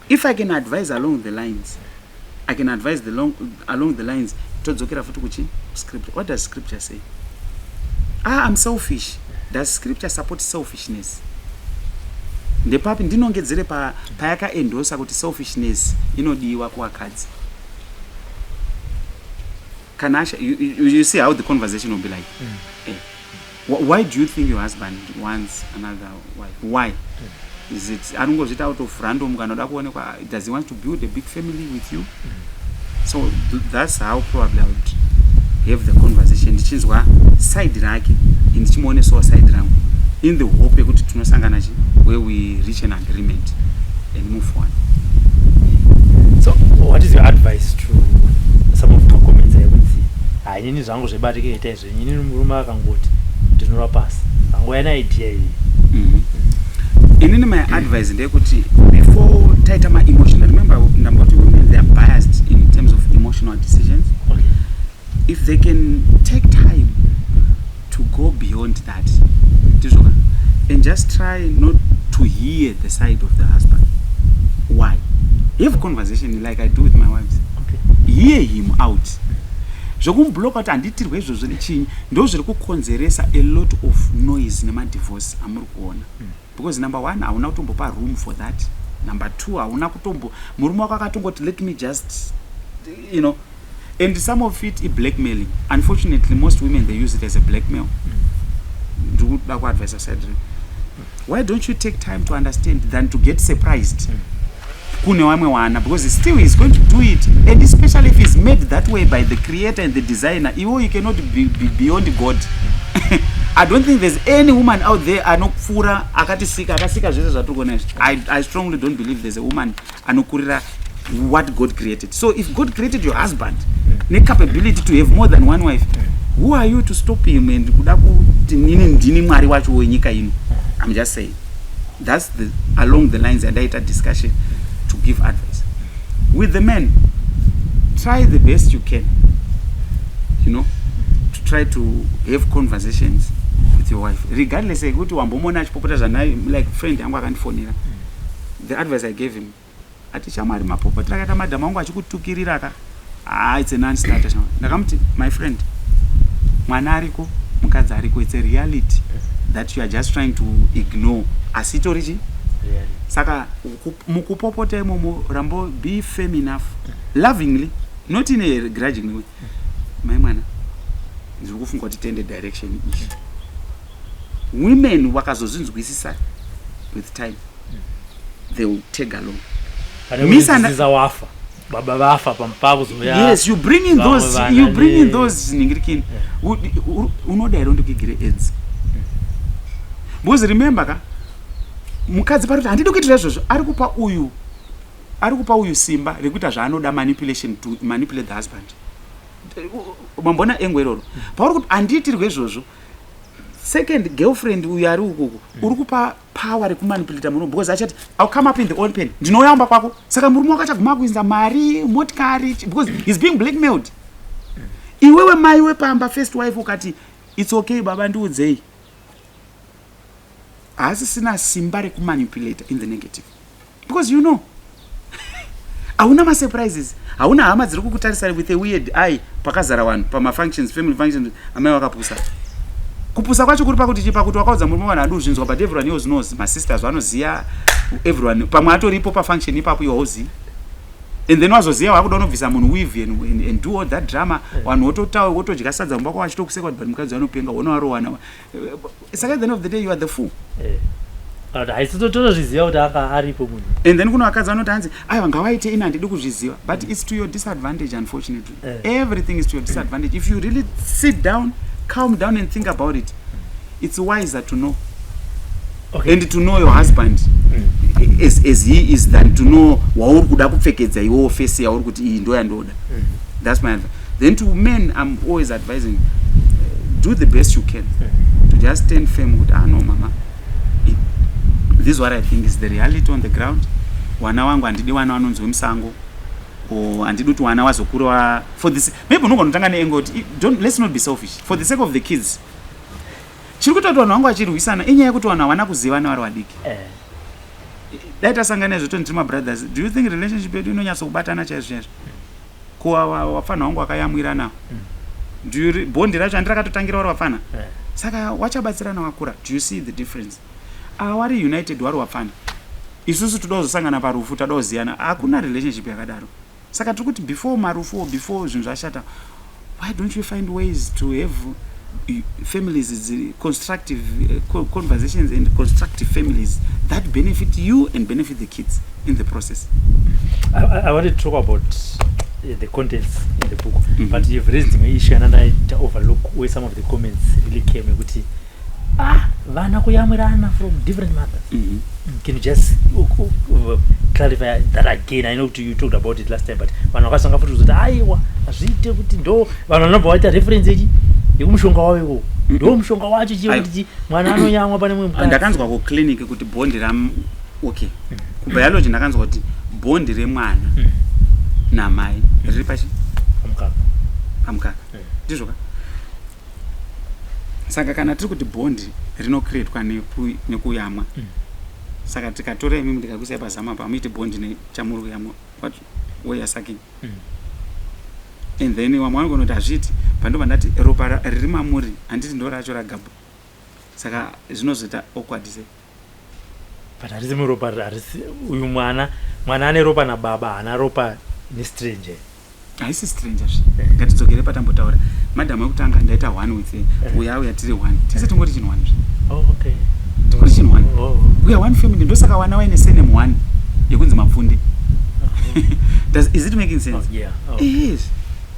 If I can advise along the lines, I can advise along the lines. Todzokera futi kuchi scripture. What does scripture say? Ah, I'm selfish. Does scripture support selfishness? Ndepapi ndinongedzere payakaendosa kuti selfishness inodiwa kuvakadzi? Kana you see how the conversation will be like. Eh. Why do you think your husband wants another wife? Why is it? Anongozviita out of random kana uda kuonekwa? Does he want to build a big family with you? So that's how probably I would have the conversation, ndichinzwa side rake, ndichimuonesawo side rangu, in the hope yekuti tinosangana chi where we reach an agreement and move on. So what is your advice to some of the comments ekunzi, "Ha, inini zvangu zvebatike, itai zvenyu, inini murume akangoti ndinorwa pasi, hanguya neidea iyi"? Inini my advice ndeyekuti before taita maemotional, remember ndamboti women, they are biased in terms of emotional decisions. If they can take time to go beyond that, ndizvoka, and just try not to hear the side of the husband. Why? Have conversation like I do with my wives. Hear him out. Zvokumubloka kuti handiitirwe izvozvo nechinyi, ndo zviri kukonzeresa a lot of noise nemadivorce amuri kuona, because number one, hauna kutombopa room for that. Number two, hauna kutombo, murume wako akatongoti, "Let me just," and some of it iblackmailing. Unfortunately, most women, they use it as a blackmail. Ndiri kuda kuadvisa side, why don't you take time to understand than to get surprised kune vamwe wana? Because still he's going to do it, and especially if he's made that way by the creator and the designer. Iwo, you cannot be beyond God. I don't think there's any woman out there anopfuura akatisika, akasika zvese zvatiri kuona izvi. I strongly don't believe there's a woman anokurira what God created. So if God created your husband necapability to have more than one wife, who are you to stop him and kuda kuti nini ndini Mwari wacho wenyika ino? I'm just saying that's the along the lines yandaita discussion to give advice. With the men, try the best you can to try to have conversations with your wife, regardless ekuti wambomona achipopota zvanayo. Like friend yangu akandifonera, the advice I gave him, ati, "Shamwari, mapopotero akaita madhamu angu achikutukirira ka, ah, it's a non-starter, shamwari." Ndakamuti, "My friend, mwana ariko, mukadzi ariko. It's a reality that you are just trying to ignore, asi itori chi Reality. Saka mukupopota imomo, rambo be firm enough, lovingly, not in a grudgingly way. Mai mwana, ndiri kufunga kuti tiende direction iyi." Women vakazozvinzwisisa with time, they will take along. Pane kunzwisisa wafa, baba vafa, pamupakuzoya. Yes, you bring in vamwe those vana you bring in those ningirikini. Unoda here ndikuigire AIDS? Because remember ka, mukadzi pari kuti handidi kuitira izvozvo, ari kupa uyu simba rekuita zvaanoda, manipulation, to manipulate the husband. Mambona engo iroro, pauri kuti handiitirwe izvozvo, second girlfriend uyu ari ukuku, uri kupa power rekumanipulata murume, because achati, "I'll come up in the open, ndinoyamba kwako." Saka murume wako achaguma kuinza mari, motikari, because he's being blackmailed. Iwewe mai wepamba, first wife, ukati, "It's okay baba, ndiudzei," haasisina simba rekumanipulata in the negative, because hauna masurprises, hauna hama dziri kukutarisa with a weird eye pakazara vanhu pamafunctions, family functions, amai vakapusa. Kupusa kwacho kuri pakuti chi? Pakuti wakaudza murume, vanhu hadi uzvinzwa, but everyone else knows, masisters vanoziva, everyone. Pamwe atoripo pafunction ipapo, iwe hauzivi, and then wazoziva wakuda unobvisa munhu weave and do all that drama. Vanhu wotodya sadza mumba kwavo vachitokuseka kuti, "But mukadzi anopenga, wona warowana." Saka at the end of the day, you are the fool. Kana kuti haisitotozviziva kuti aka aripo munhu. And then kuna vakadzi vanoti, hanzi, "Aiwa, ngavaite, ini handidi kuzviziva." But it's to your disadvantage, unfortunately. Everything is to your disadvantage. If you really sit down, calm down and think about it, it's wiser to know and to know your husband as he is than to know wauri kuda kupfekedza iwewo, face yauri kuti iyi ndo yandoda. That's my advice. Then to men, I'm always advising, do the best you can to just stand firm kuti, "Ah, no mama, this is what I think is the reality on the ground. Wana wangu, handidi wana vanonzi wemusango, or handidi kuti wana wazokura for this." Maybe unogona kutanga neengo kuti, "Don't, let's not be selfish for the sake of the kids." Chiri kuita kuti vanhu vangu vachirwisana inyaya yekuti vanhu havana kuzivana vari vadiki. Dai tasangana izvo toni tiri mabrothers, do you think relationship yedu inonyatsokubatana chaizvo chaizvo? Ko wapfana wangu wakayamwirana, bhondi racho handi rakatotangira vari wapfana? Saka wachabatsirana wakura. Do you see the difference? Ava wari united wari wapfana, isusu toda kuzosangana parufu, tada kuziyana. Hakuna relationship yakadaro. Saka tiri kuti before marufu or before zvinhu zvashata, why don't you find ways to have families dziri constructive, conversations and constructive families that benefit you and benefit the kids in the process? I wanted to talk about the contents in the book, but you've raised imwe issue yandandaita overlook, where some of the comments really came yekuti, ah, vana kuyamwirana from different mothers. Can you just clarify that again? I know kuti you talked about it last time, but vanhu vakasanga futi kuzoti, aiwa, hazviite kuti ndo vanhu vanobva vaita reference yechi yekumushonga wavo ikoko. Ndo mushonga wacho chiyo Aiwa. kuti mwana anoyamwa pane mumwe mukadzi. Ndakanzwa kuclinic kuti bond ram, okay, kubiology ndakanzwa kuti bond remwana namai riri pachi Pamukaka. Pamukaka. Ndizvo ka? Saka kana tiri kuti bond rinocreatwa nekuyamwa, saka tikatora imimi, ndikakuisai pazama apa, muite bond nechamuri kuyamwa, what way are sucking? And then vamwe vanogona kuti hazviiti. Pandobva ndati ropa riri mamuri, handiti ndo racho ragabhu? Saka zvinozoita awkward sei? But harisi muropa, harisi uyu mwana. Mwana ane ropa nababa, haana ropa nestranger. Haisi stranger zve. Ngatidzokere patambotaura. Madhamu wekutanga ndaita one with uya auya, tiri one tese, tingori chinhu one zve. Oh, okay. Tingori chinhu one. Oh. We are one family. Ndosaka wana waine surname one yekunzi Mapfunde. Is it making sense? Oh, yeah. Oh. Yes,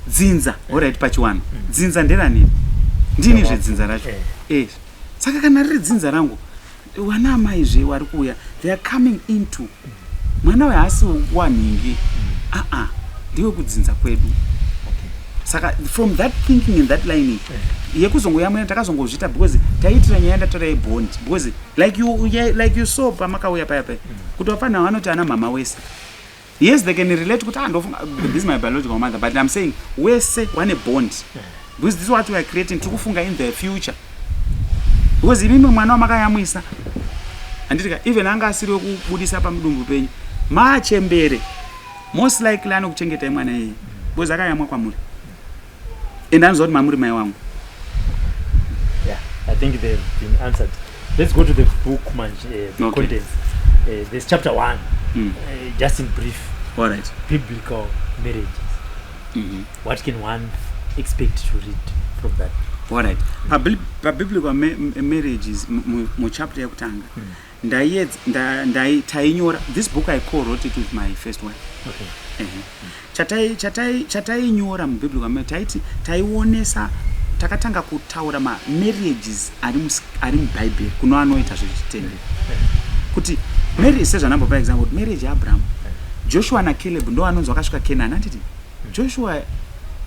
dzinza, alright, pachiwano dzinza nderani? Ndini zvedzinza racho. Yes. Saka kana riri dzinza rangu, wana amai zve wari kuuya, they are coming into mwana uyu haasi wanhingi, aa, ndiwe kudzinza kwedu. Saka from that thinking and that lining yekuzongoyamwira, takazongozviita because taiitira nyaya ndataura yebond, because like you saw pamakauya paya paya kuti vafana vanoti ana mama wese. Yes, they can relate kuti, ah, ndofunga this is my biological mother, but I'm saying wese wane bond because this is what we are creating. Tiri kufunga in the future because imimi mwana wamakayamwisa, handiti ka, even anga asiri wekubudisa pamudumbu penyu, machembere, most likely anokuchengetai mwana iyeye because akayamwa kwamuri and anoziva kuti mamuri mai wangu. Yeah, I think they've been answered. Let's go to the book manje, the contents. There's chapter 1. Just in brief, All right. biblical marriages. What can one expect to read from that? Alright, pabiblical marriages, muchapter yekutanga tainyora this book. I co-wrote it with my first wife. Ehe. Chatainyora mubiblical marriage, taiti taionesa, takatanga kutaura mamarriages ari mubhaibheri kuno anoita zvechitendero, kuti marriage, sezvanambopa example kuti marriage yaAbraham, Joshua naCaleb ndo anonzi vakasvika Canaan, handiti? Joshua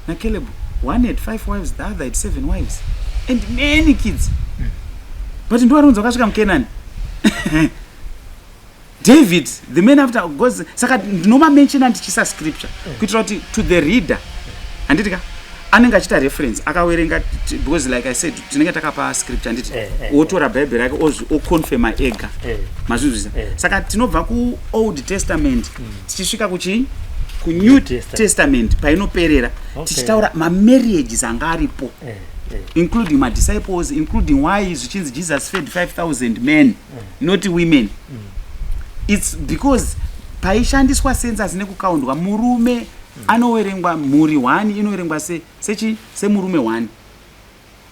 naCaleb, one had five wives, the other had seven wives and many kids, but ndo anonzi vakasvika muCanaan. David, the man after God's. Saka ndinomamentiona ndichiisa scripture kuitira kuti to the reader, handiti ka, anenge achiita reference akawerenga because like I said, tinenge takapa scripture, handiti? Otora bhaibheri rake, oconfirma ega. Mazvinzwisa? Eh. Saka tinobva kuOld Testament tichisvika kuchii? KuNew New Testament. Testament painoperera, tichitaura mamarriages anga aripo, including madisciples, including why zvichinzi Jesus fed 5000 men, not women. It's because paishandiswa census nekukaundwa, murume anoverengwa, mhuri 1 inoverengwa sechi semurume 1.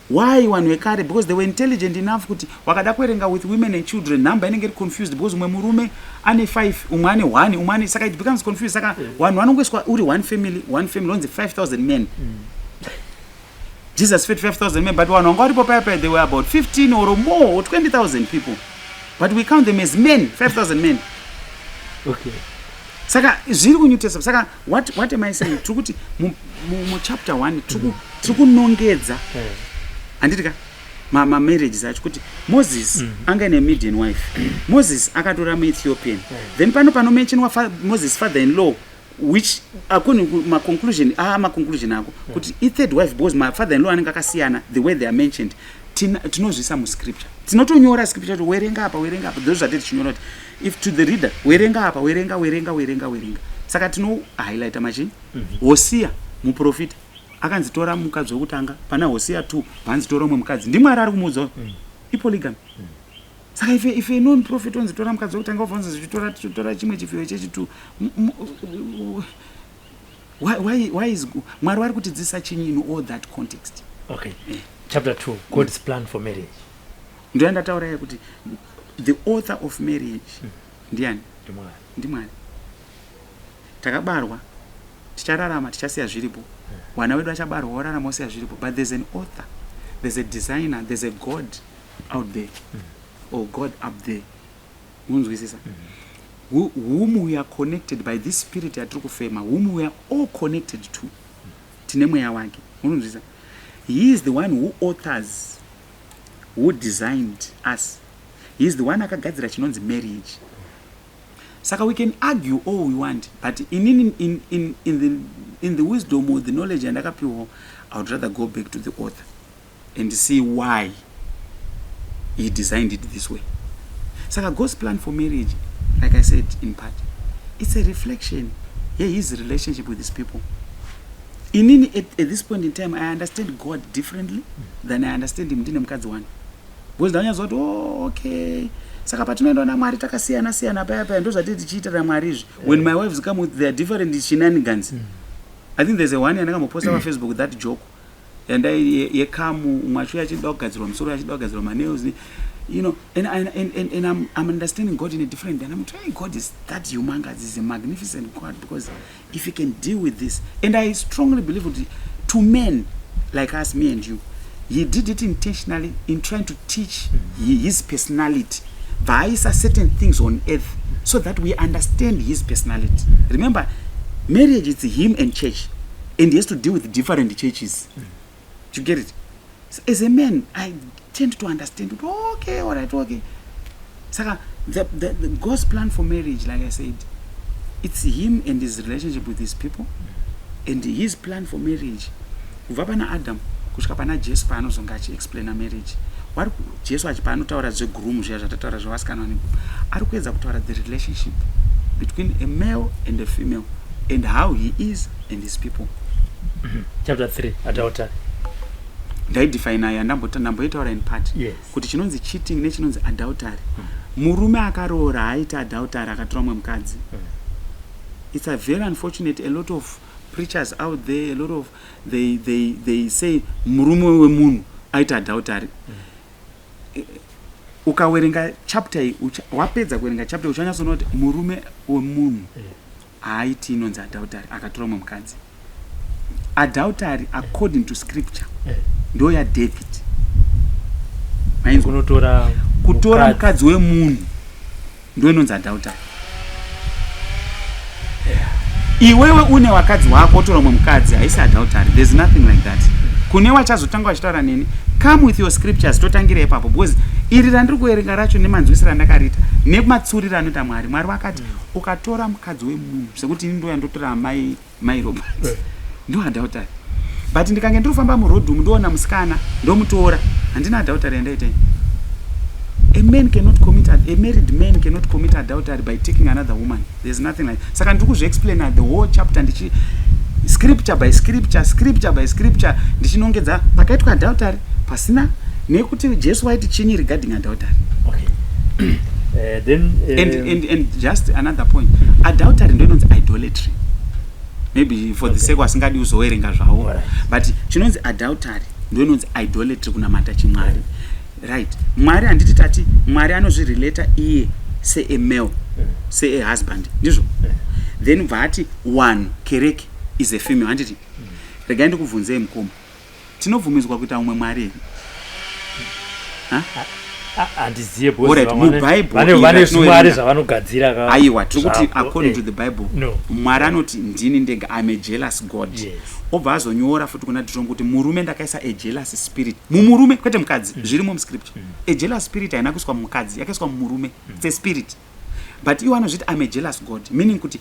Why vanhu vekare? Because they were intelligent enough kuti wakada kuverenga with women and children, number inenge iri confused because umwe murume ane 5, umwe ane 1, umwe ane, saka it becomes confused. Saka vanhu vanongoiswa uri one family, one family, onzi 5000 men. Jesus fed 5000 men, but vanhu vanga varipo paya paya, they were about 15 or more or 20,000 people, but we count them as men, 5000 men. Saka zviri kuNew Testament. Saka what am I saying? Tiri kuti muchapter 1 tiri kunongedza, handiti ka, mamarriages acho, kuti Moses anga ine Midian wife, Moses akatora muEthiopian, then pano panomentionwa Moses father in law, which according maconclusion, maconclusion ako kuti ithird wife because mafather in law anenge akasiyana the way they are mentioned. Tinozviisa muscripture, tinotonyora scripture kuti werenga apa, werenga apa. Ndo zvatiri tichinyora kuti if to the reader, werenga apa, werenga, werenga, werenga, werenga. Saka tinohighlighta machi Hosea, muprofita akanzi tora mukadzi wekutanga. Pana Hosea 2 bvanzi tora umwe mukadzi, ndiMwari ari kumuudza, ipolygamy. Saka if a known prophet onzi tora mukadzi wekutanga, wabva onzi tora, tora chimwe chifiyo chechitu, why is Mwari vari kutidzidzisa chinyi in all that context? Okay. Chapter 2, God's plan for marriage. Ndoyandataura yekuti the author of marriage ndiani? NdiMwari. NdiMwari. Takabarwa, tichararama, tichasiya zviripo. Vana vedu vachabarwa, vorarama, vosiya zviripo, but there's an author, there's a designer, there's a God out there or God up there, unzwisisa, whom we are connected by this spirit yatiri kufema, whom we are all connected to. Tine mweya wake, unonzwisisa? He is the one who authors. who designed us. He is the one akagadzira chinonzi marriage. Saka we can argue all we want, but in the wisdom or the knowledge yandakapiwawo, I would rather go back to the author and see why he designed it this way. Saka God's plan for marriage, like I said in part, it's a reflection yehis relationship with his people. Inini at this point in time, I understand God differently than I understand him ndine mukadzi one, because ndanyatsoziva kuti, oh, okay, saka patinoenda namwari takasiyana siyana paya paya, ndo zvatiri tichiitira Mwari izvi. When my wives come with their different shenanigans, I think there's a one yandakamboposta paFacebook, that joke yandai yekamu, umwe achiuya achida kugadzirwa musoro, achida kugadzirwa manails, and I'm understanding God in a different, and I'm trying. God is that humongous, is a magnificent God, because if he can deal with this, and I strongly believe that to men like us, me and you, he did it intentionally in trying to teach his personality, vaaisa certain things on earth so that we understand his personality. Remember, marriage, it's him and church, and he has to deal with different churches. Do you get it? So as a man, I tend to understand, okay, all right, okay. Saka the God's plan for marriage, like I said, it's him and his relationship with his people, and his plan for marriage kubva pana Adam kusvika pana Jesu, paanozonge achiexplaina marriage, wari Jesu achi paanotaura zvegroom zviya zvatataura zvevasikana, ari kuedza kutaura the relationship between a male and a female and how he is and his people. Chapter 3, adultery. Ndaidefina, yandamboitaura in part, kuti chinonzi cheating nechinonzi adultery. Murume akaroora haaiti adultery akatora mumwe mukadzi. It's a very unfortunate, a lot of preachers out there, a lot of they say murume wemunhu aita adultery. Ukawerenga chapter iyi, wapedza kuverenga chapter, uchanyatsoona kuti murume wemunhu haaiti inonzi adultery akatora mumwe mukadzi. Adultery according to scripture ndo yaDavid, mainzwa? Kunotora Kutora mukadzi. Mukadzi wemunhu ndo inonzi adultery. Iwewe une wakadzi wako, otora mumwe mukadzi, haisi adultery. There's nothing like that. Kune wachazotanga vachitaura neni, come with your scriptures, totangira ipapo, because iri randiri kuverenga racho nemanzwisiro andakarita nematsuriro anoita Mwari, Mwari vakati ukatora mukadzi wemunhu, sekuti ini ndoya ndotora mai Robert, ndo adultery. But ndikange ndiri kufamba muroad umu, ndoona musikana, ndomutora, handina adultery yandaita. A man cannot commit a married man cannot commit adultery by taking another woman. There's nothing like. Saka ndiri kuzviexplaina the whole chapter, ndichi scripture by scripture, scripture by scripture, ndichinongedza pakaitwa adultery, pasina, nekuti Jesu waiti chinyi regarding adultery. Okay, then And just another point, adultery ndo inonzi idolatry, maybe for the sake wasingadi kuzoverenga zvavo. But chinonzi adultery ndo inonzi idolatry, kunamata chimwari, right? Mwari, handiti tati Mwari anozvirelata iye sea male, sea husband, ndizvo? Then bva ati one kereke is a female, handiti? Regai ndikubvunzei, mukoma, tinobvumidzwa kuita umwe mwari here? Ah, handiziye. Alright, muBible vane iri vane ratinoverenga. Zvimwari zvavanogadzira Aiwa, tiri kuti zvavo, according to the Bible, No. Mwari anoti, "Ndini ndega, I'm a jealous God." Obva azonyora futi kuna Deuteronomy kuti murume ndakaisa a jealous spirit mumurume, kwete mukadzi. Zvirimo muscripture. A jealous spirit haina kuiswa mumukadzi, yakaiswa mumurume. It's a spirit, but iwo anozviti, "I'm a jealous God," meaning kuti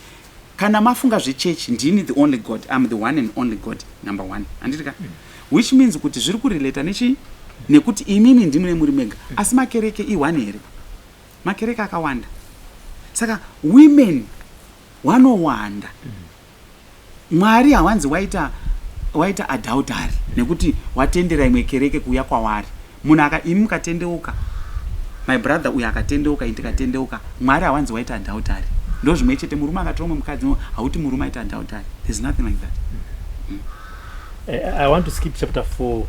kana mafunga zvechechi, ndini the only God, I'm the one and only God, number one, handiti ka? Which means kuti zviri kurelata nechi nekuti imimi ndimune muri mega, asi makereke i1 here? Makereke akawanda. Saka women wanowanda. Mwari hawanzi waita adultery nekuti watendera imwe kereke kuuya kwavari. Munhu aka, imi mukatendeuka, my brother uyo akatendeuka, ini tikatendeuka, Mwari hawanzi waita adultery. Ndo zvimwe chete, murume akatora umwe mukadzi, hauti murume aita adultery. There's nothing like that. I want to skip chapter 4,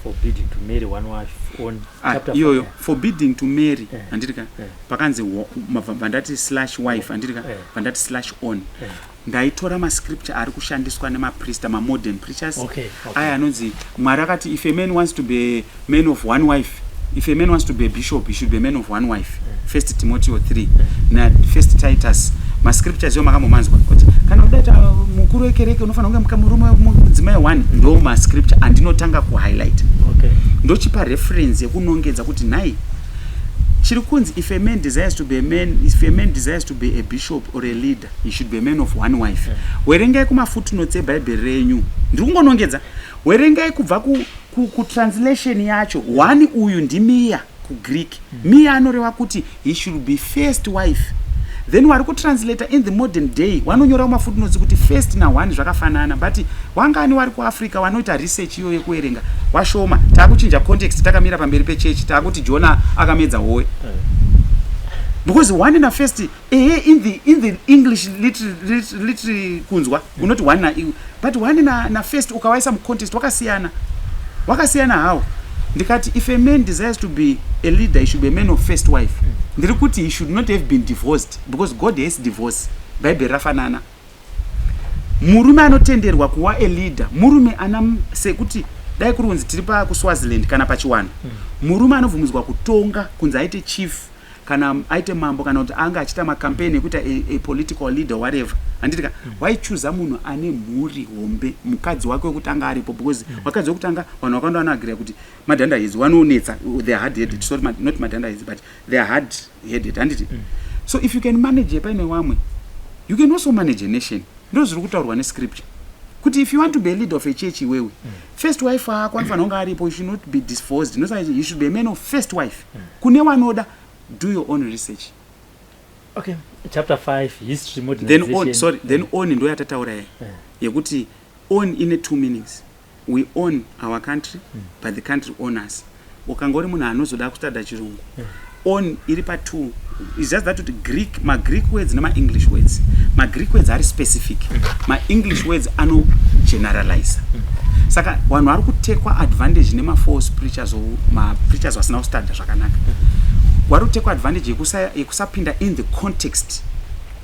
forbidding to marry one wife, on Ah, chapter iyoyo 4. Forbidding to marry, handiti ka? Pakanzi vandati slash wife, handiti ka? Vandati slash on. Ndaitora mascripture ari kushandiswa nemaprista, mamodern preachers, aya anonzi Mwari akati if a man wants to be a man of one wife, if a man wants to be a bishop, he should be a man of one wife, First Timoteo 3 na First Titus Mascriptures iwo makambomanzwa kuti kana udaita mukuru wekereke unofanira kunge murume mudzimai one. Ndo mascripture andinotanga kuhighlight. Ndochipa reference yekunongedza kuti nhai, chiri kunzi if a man desires to be a man, if a man desires to be a bishop or a leader, he should be a man of one wife. Werengai kumafootnotes ebhaibheri renyu. Ndiri kungonongedza. Werengai kubva kutranslation yacho. One uyu ndimiya kuGreek. Miya anoreva kuti he should be first wife. Then wari kutranslata in the modern day vanonyora kumafootnotes kuti first naone zvakafanana, but wangani wari kuAfrica wanoita research iyo yekuverenga? Washoma. Taakuchinja context takamira pamberi pechechi, taakuti Jona akamedza howe because one nafirst, ehe, in the English literally kunzwa unoti one na, but one na first ukawaisa mucontext wakasiyana, wakasiyana how? Ndikati if a man desires to be a leader, he should be a man of first wife, ndiri kuti he should not have been divorced because God has divorce. Bhaibheri rafanana. Murume anotenderwa kuva a leader murume ana, sekuti dai kuri kunzi tiri pakuSwaziland kana pachiwanhu, murume anobvumidzwa kutonga, kunzi aite chief kana aite mambo kana kuti anga achiita macampaign ekuita a political leader, whatever, handiti ka? Waichuza munhu ane mhuri hombe, mukadzi wake wekutanga aripo, because vakadzi wekutanga vanhu vakawanda vanoagree kuti madhanda heads, vanonetsa, they are hard headed. Sorry, not madhanda heads, but they are hard headed, handiti? So if you can manage paine wamwe, you can also manage a nation. Ndo zviri kutaurwa nescripture kuti if you want to be a leader of a church, iwewe first wife ako anofanira kunge aripo. You should not be divorced. Nosaka you should be a man of first wife. Kune wanoda, do your own research. Okay, chapter 5, history, Then modernization. Own, sorry, then own ndo yatataura yai yekuti own ine two meanings. We own our country, but the country own us. Ukanga uri munhu anozoda kustudya chirungu, own iri pa2. It's just that kuti Greek, maGreek words nemaEnglish words, maGreek words ari specific, maEnglish words anogeneralize. Saka vanhu vari kutekwa advantage nemafalse preachers or mapreachers vasina kustudya zvakanaka. Vari kutekwa advantage yekusapinda in the context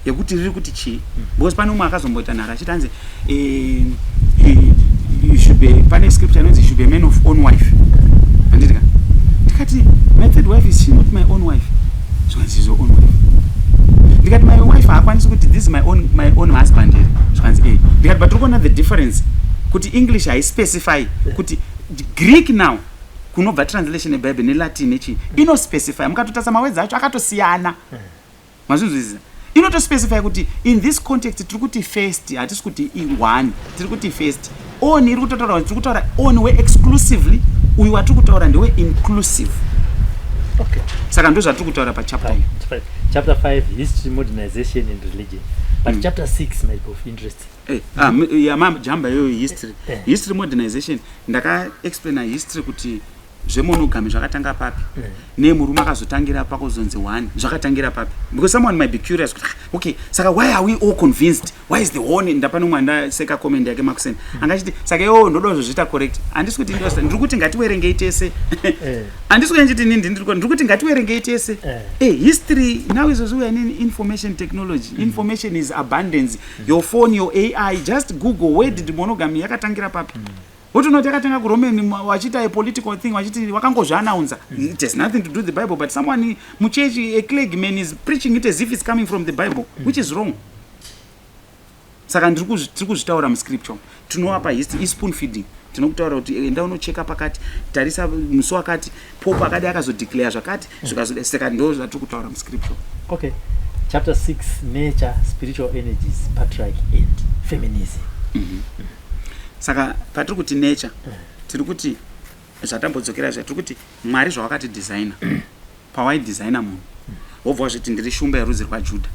yekuti riri kuti chii, because pane umwe akazomboita nharo achiti anzi you should be, pane scripture inonzi you should be a man of own wife, handiti ka? Ndikati my third wife, is she not my own wife? Zvikanzi is your own wife. Ndikati my wife haakwanisi kuti this is my own husband here? Zvikanzi eh. Ndikati but tiri kuona the difference kuti English haispecify, kuti Greek now kunobva translation yeBible neLatin nechii inospecify. Mukatotarisa mawords acho akatosiyana. Mazvinzwisisa? Inotospecify kuti in this context tiri kuti first, hatisi kuti one, tiri kuti first. Own iri kutotaura, tiri kutaura own we exclusively, uyu watiri kutaura ndewe inclusive. Saka ndo zvatiri kutaura pachapter iyi. Fine. Chapter 5, history, modernization and religion, but chapter 6 might be of interest. Eh, ah, yamajamba iyoyo, history. History, modernization, ndakaexplaina history kuti zvemonogamy zvakatanga papi, nemurume akazotangira pakuzonzi one zvakatangira papi, because someone might be curious kuti, "Ah, okay, saka why are we all convinced? Why is the one?" Ndapane umwe andaseka comment yake makuseni angachiti saka iwowo ndoda kuzozviita correct. Handisi kuti ndiri kuti ngatiwerengei tese. Handisi kuti nditi inini ndiri kuti ngatiwerengei tese. History now, izvozvi we are in information technology. Information is abundance. Your phone, your AI, just Google where did monogamy yakatangira papi. Wotoona kuti yakatanga kuRoman, vachiita a political thing, vachiti vakangozvianaunza. It has nothing to do with the Bible, but someone muchechi, a clergyman, is preaching it as if it's coming from the Bible, which is wrong. Saka tiri kuzvitaura muscripture. Tinovapa history, ispoon feeding. Tinokutaura kuti enda unocheka pakati, tarisa musi wakati Pope akadi akazodeclare zvakati, zvikazoda. Saka ndo zvatiri kutaura muscripture. Okay, chapter 6, nature, spiritual energies, patriarchy and feminism. Saka patiri kuti nature, tiri kuti zvatambodzokera zva, tiri kuti Mwari zvawakati designer, pawaidesigna munhu wobva wazviti ndiri shumba yerudzi rwaJudha,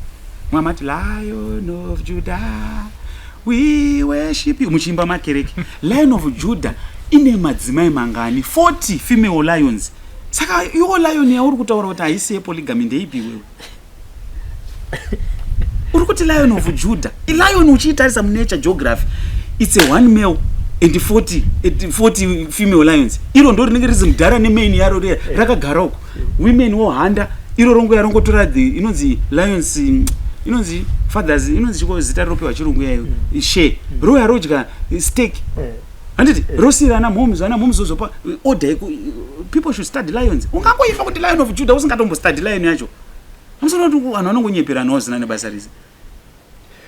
mwamati Lion of Judah, we worship you, muchiimba makereke. Lion of Judah ine madzimai mangani? 40 female lions. Saka iwo lion yauri kutaura kuti haisi yepolygamy ndeipi? Iwewe uri kuti Lion of Judah, ilion uchiitarisa munature geography, it's a one male and 40, and 40 female lions. Iro ndo rinenge rizi mudhara nemane yaro riya rakagara uko, women wohanda, iro rongoya rongotora the inonzi lions, inonzi fathers, inonzi chiko zita rinopiwa chirungu yayo, share, roya rodya steak, handiti? Rosiyira ana mhoms, ana mhoms ozopa order people should study lions. Ungangoifa kuti Lion of Judah usingatombostudy lion yacho. Amusona kuti vanhu vanongonyeperanawo zina nebasa rese.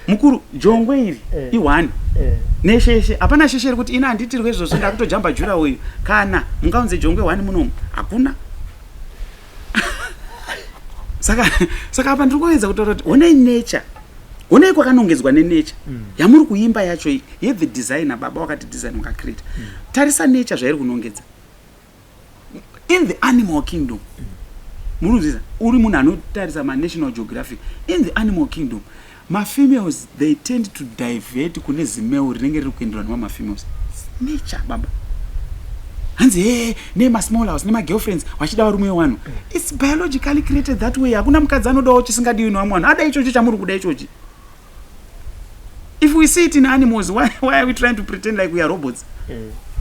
Mukuru, jongwe iri i1 nesheshe. Hapana sheshe iri kuti ina handitirwe izvozvo, ndakutojamba jura uyu. Kana mungaunze jongwe 1 munomu, hakuna. Saka apa ndiri kuedza kutaura kuti honai nature, honai kwakanongedzwa nenature yamuri kuimba yacho iyi, yethe designer, baba wakati design, wakacreate. Tarisa nature zvairi kunongedza in the animal kingdom. Muri kunzwisa? Uri munhu anotarisa maNational Geographic, in the animal kingdom mafemales, they tend to divert kune zimale rinenge riri kuenderwa nemamafemales. Nature, baba. Hanzi he nemasmall house nemagirlfriends vachida varume vevanhu. It's biologically created that way. Hakuna mukadzi anodawo chisingadiwi nevamwe vanhu. Ada ichocho chamuri kuda ichochi. If we see it in animals, why are we trying to pretend like we are robots?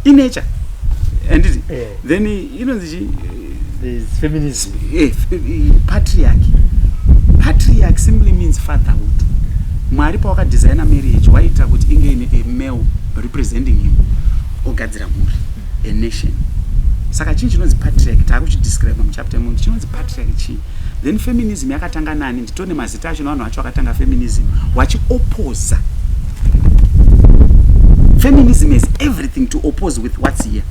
Inature, handiti? Then inonzi chi? There's feminism. Patriarchy. Patriarch simply means fatherhood. Mwari pawakadesigna marriage, waita kuti inge ine a male representing him, ogadzira mhuri, a nation. Saka chinhu chinonzi patriarch taakuchidescribe muchapter imomo. Chinonzi patriarch chii? Then feminism yakatanga nani? Nditone mazita acho nevanhu vacho vakatanga feminism wachioposa. Feminism has everything to oppose with what's here.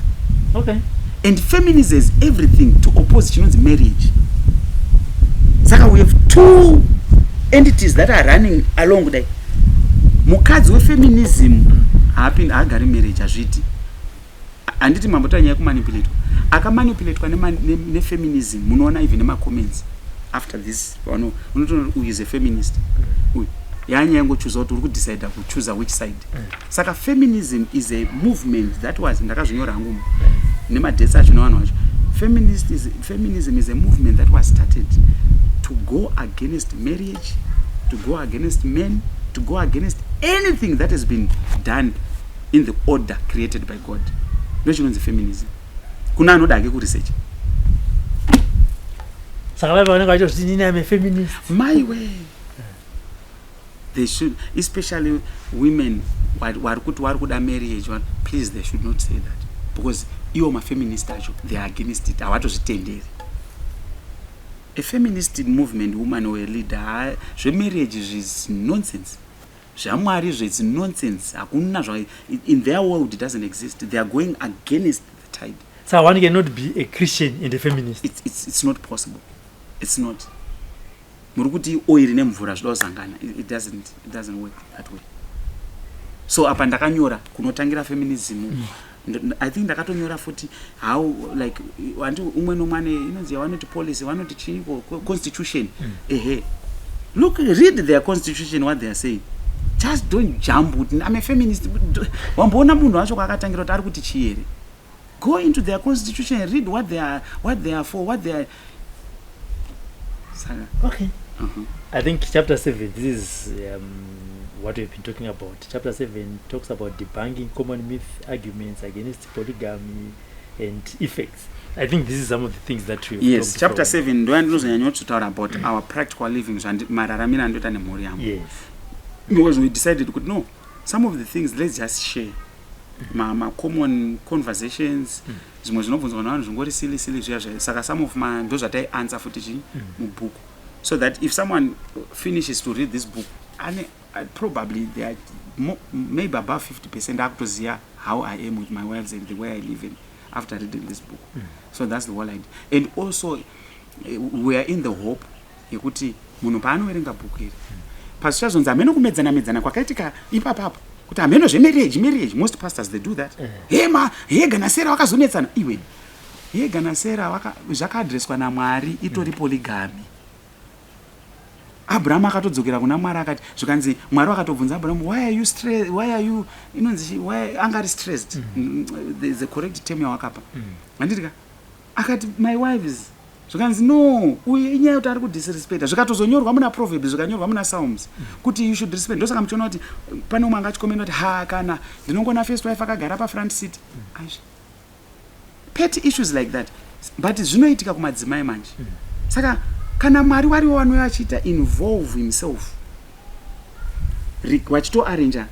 And feminism has everything to oppose chinonzi marriage. Saka we have two entities that are running along. Kudai mukadzi wefeminism haapindi, haagari marriage, hazviiti. Handiti mambotaura nyaya yekumanipulatwa? Akamanipulatwa nefeminism, munoona even nemacomments after this, unotoona uyu is a feminist, uyu yanyaya yangochuza kuti uri kudecida kuchuza which side. Saka feminism is a movement that was, ndakazvinyora hangu nemadates acho nevanhu vacho. Feminism is a movement that was started to go against marriage, to go against men, to go against anything that has been done in the order created by God. Ndo chinonzi feminism kuna anoda hake kuresearch. Saka vaiva vanenge vachitozviti, "Nini, am a feminist." My way, they should, especially women vari kuti vari kuda marriage, please, they should not say that, because iwo mafeminist acho, they are against it, havatozvitenderi. A feminist movement woman or a leader, zvemarriage zvis nonsense, zvamwari zvet's nonsense. Hakuna zva in their world, it doesn't exist. They are going against the tide. So one cannot be a Christian and a feminist? It's not possible. It's not. Muri kuti oiri nemvura zvida kusangana. It doesn't work that way. So apa ndakanyora kunotangira feminism. I think ndakatonyora futi how, like, handi umwe nomwe ane inonzi yavanoti policy, vanoti chiiko, constitution. Ehe, look, read their constitution, what they are saying. Just don't jump kuti, "I'm a feminist." Wamboona munhu wacho kwaakatangira kuti ari kuti chii here? Go into their constitution and read what they are for, what they are. Saka I think chapter 7, this is what we've been talking about. Chapter 7 talks about debunking common myth arguments against polygamy and effects. I think this is some of the things that we've Yes, chapter 7 ndo yandinozonyanya kutaura about our practical living, mararamiro andoita nemhuri yangu. Because we decided kuti no, some of the things, let's just share ma common conversations, zvimwe zvinobvunzwa navanhu zvingori silly silly zviya zviya. Saka some of ma ndo zvataianswer futi chi mubhuku, so that if someone finishes to read this book, ane probably they are maybe above 50% akutoziva how I am with my wives and the way I live in after reading this book. So that's the whole idea. And also we are in the hope yekuti munhu paanoverenga bhuku iri, pazvichazonzi hameno kumedzana medzana kwakaitika ipapapo, kuti hameno zvemarriage, marriage, most pastors, they do that. Hema Hagar naSarah vakazonetsana. Iwe, Hagar naSarah zvakaadreswa naMwari, itori polygamy. Abrahamu akatodzokera kuna Mwari, akati, zvikanzi Mwari vakatobvunza Abrahamu, "Why are you stressed? Why are you," inonzi, "why anga ari stressed?" There's a correct term yawakapa, handiti ka? Akati, "My wives." Zvikanzi no, uye inyaya yekuti ari kudisrespecta. Zvikatozonyorwa muna Proverbs, zvikanyorwa muna Psalms kuti you should respect. Ndosaka muchiona kuti pane umwe anga achikomenda kuti, "Ha, kana ndinongona first wife akagara pafront seat." Aizvi petty issues like that, but zvinoitika kumadzimai manje. Saka kana Mwari wariwo vanouya vachiita involve himself, vachitoarrangea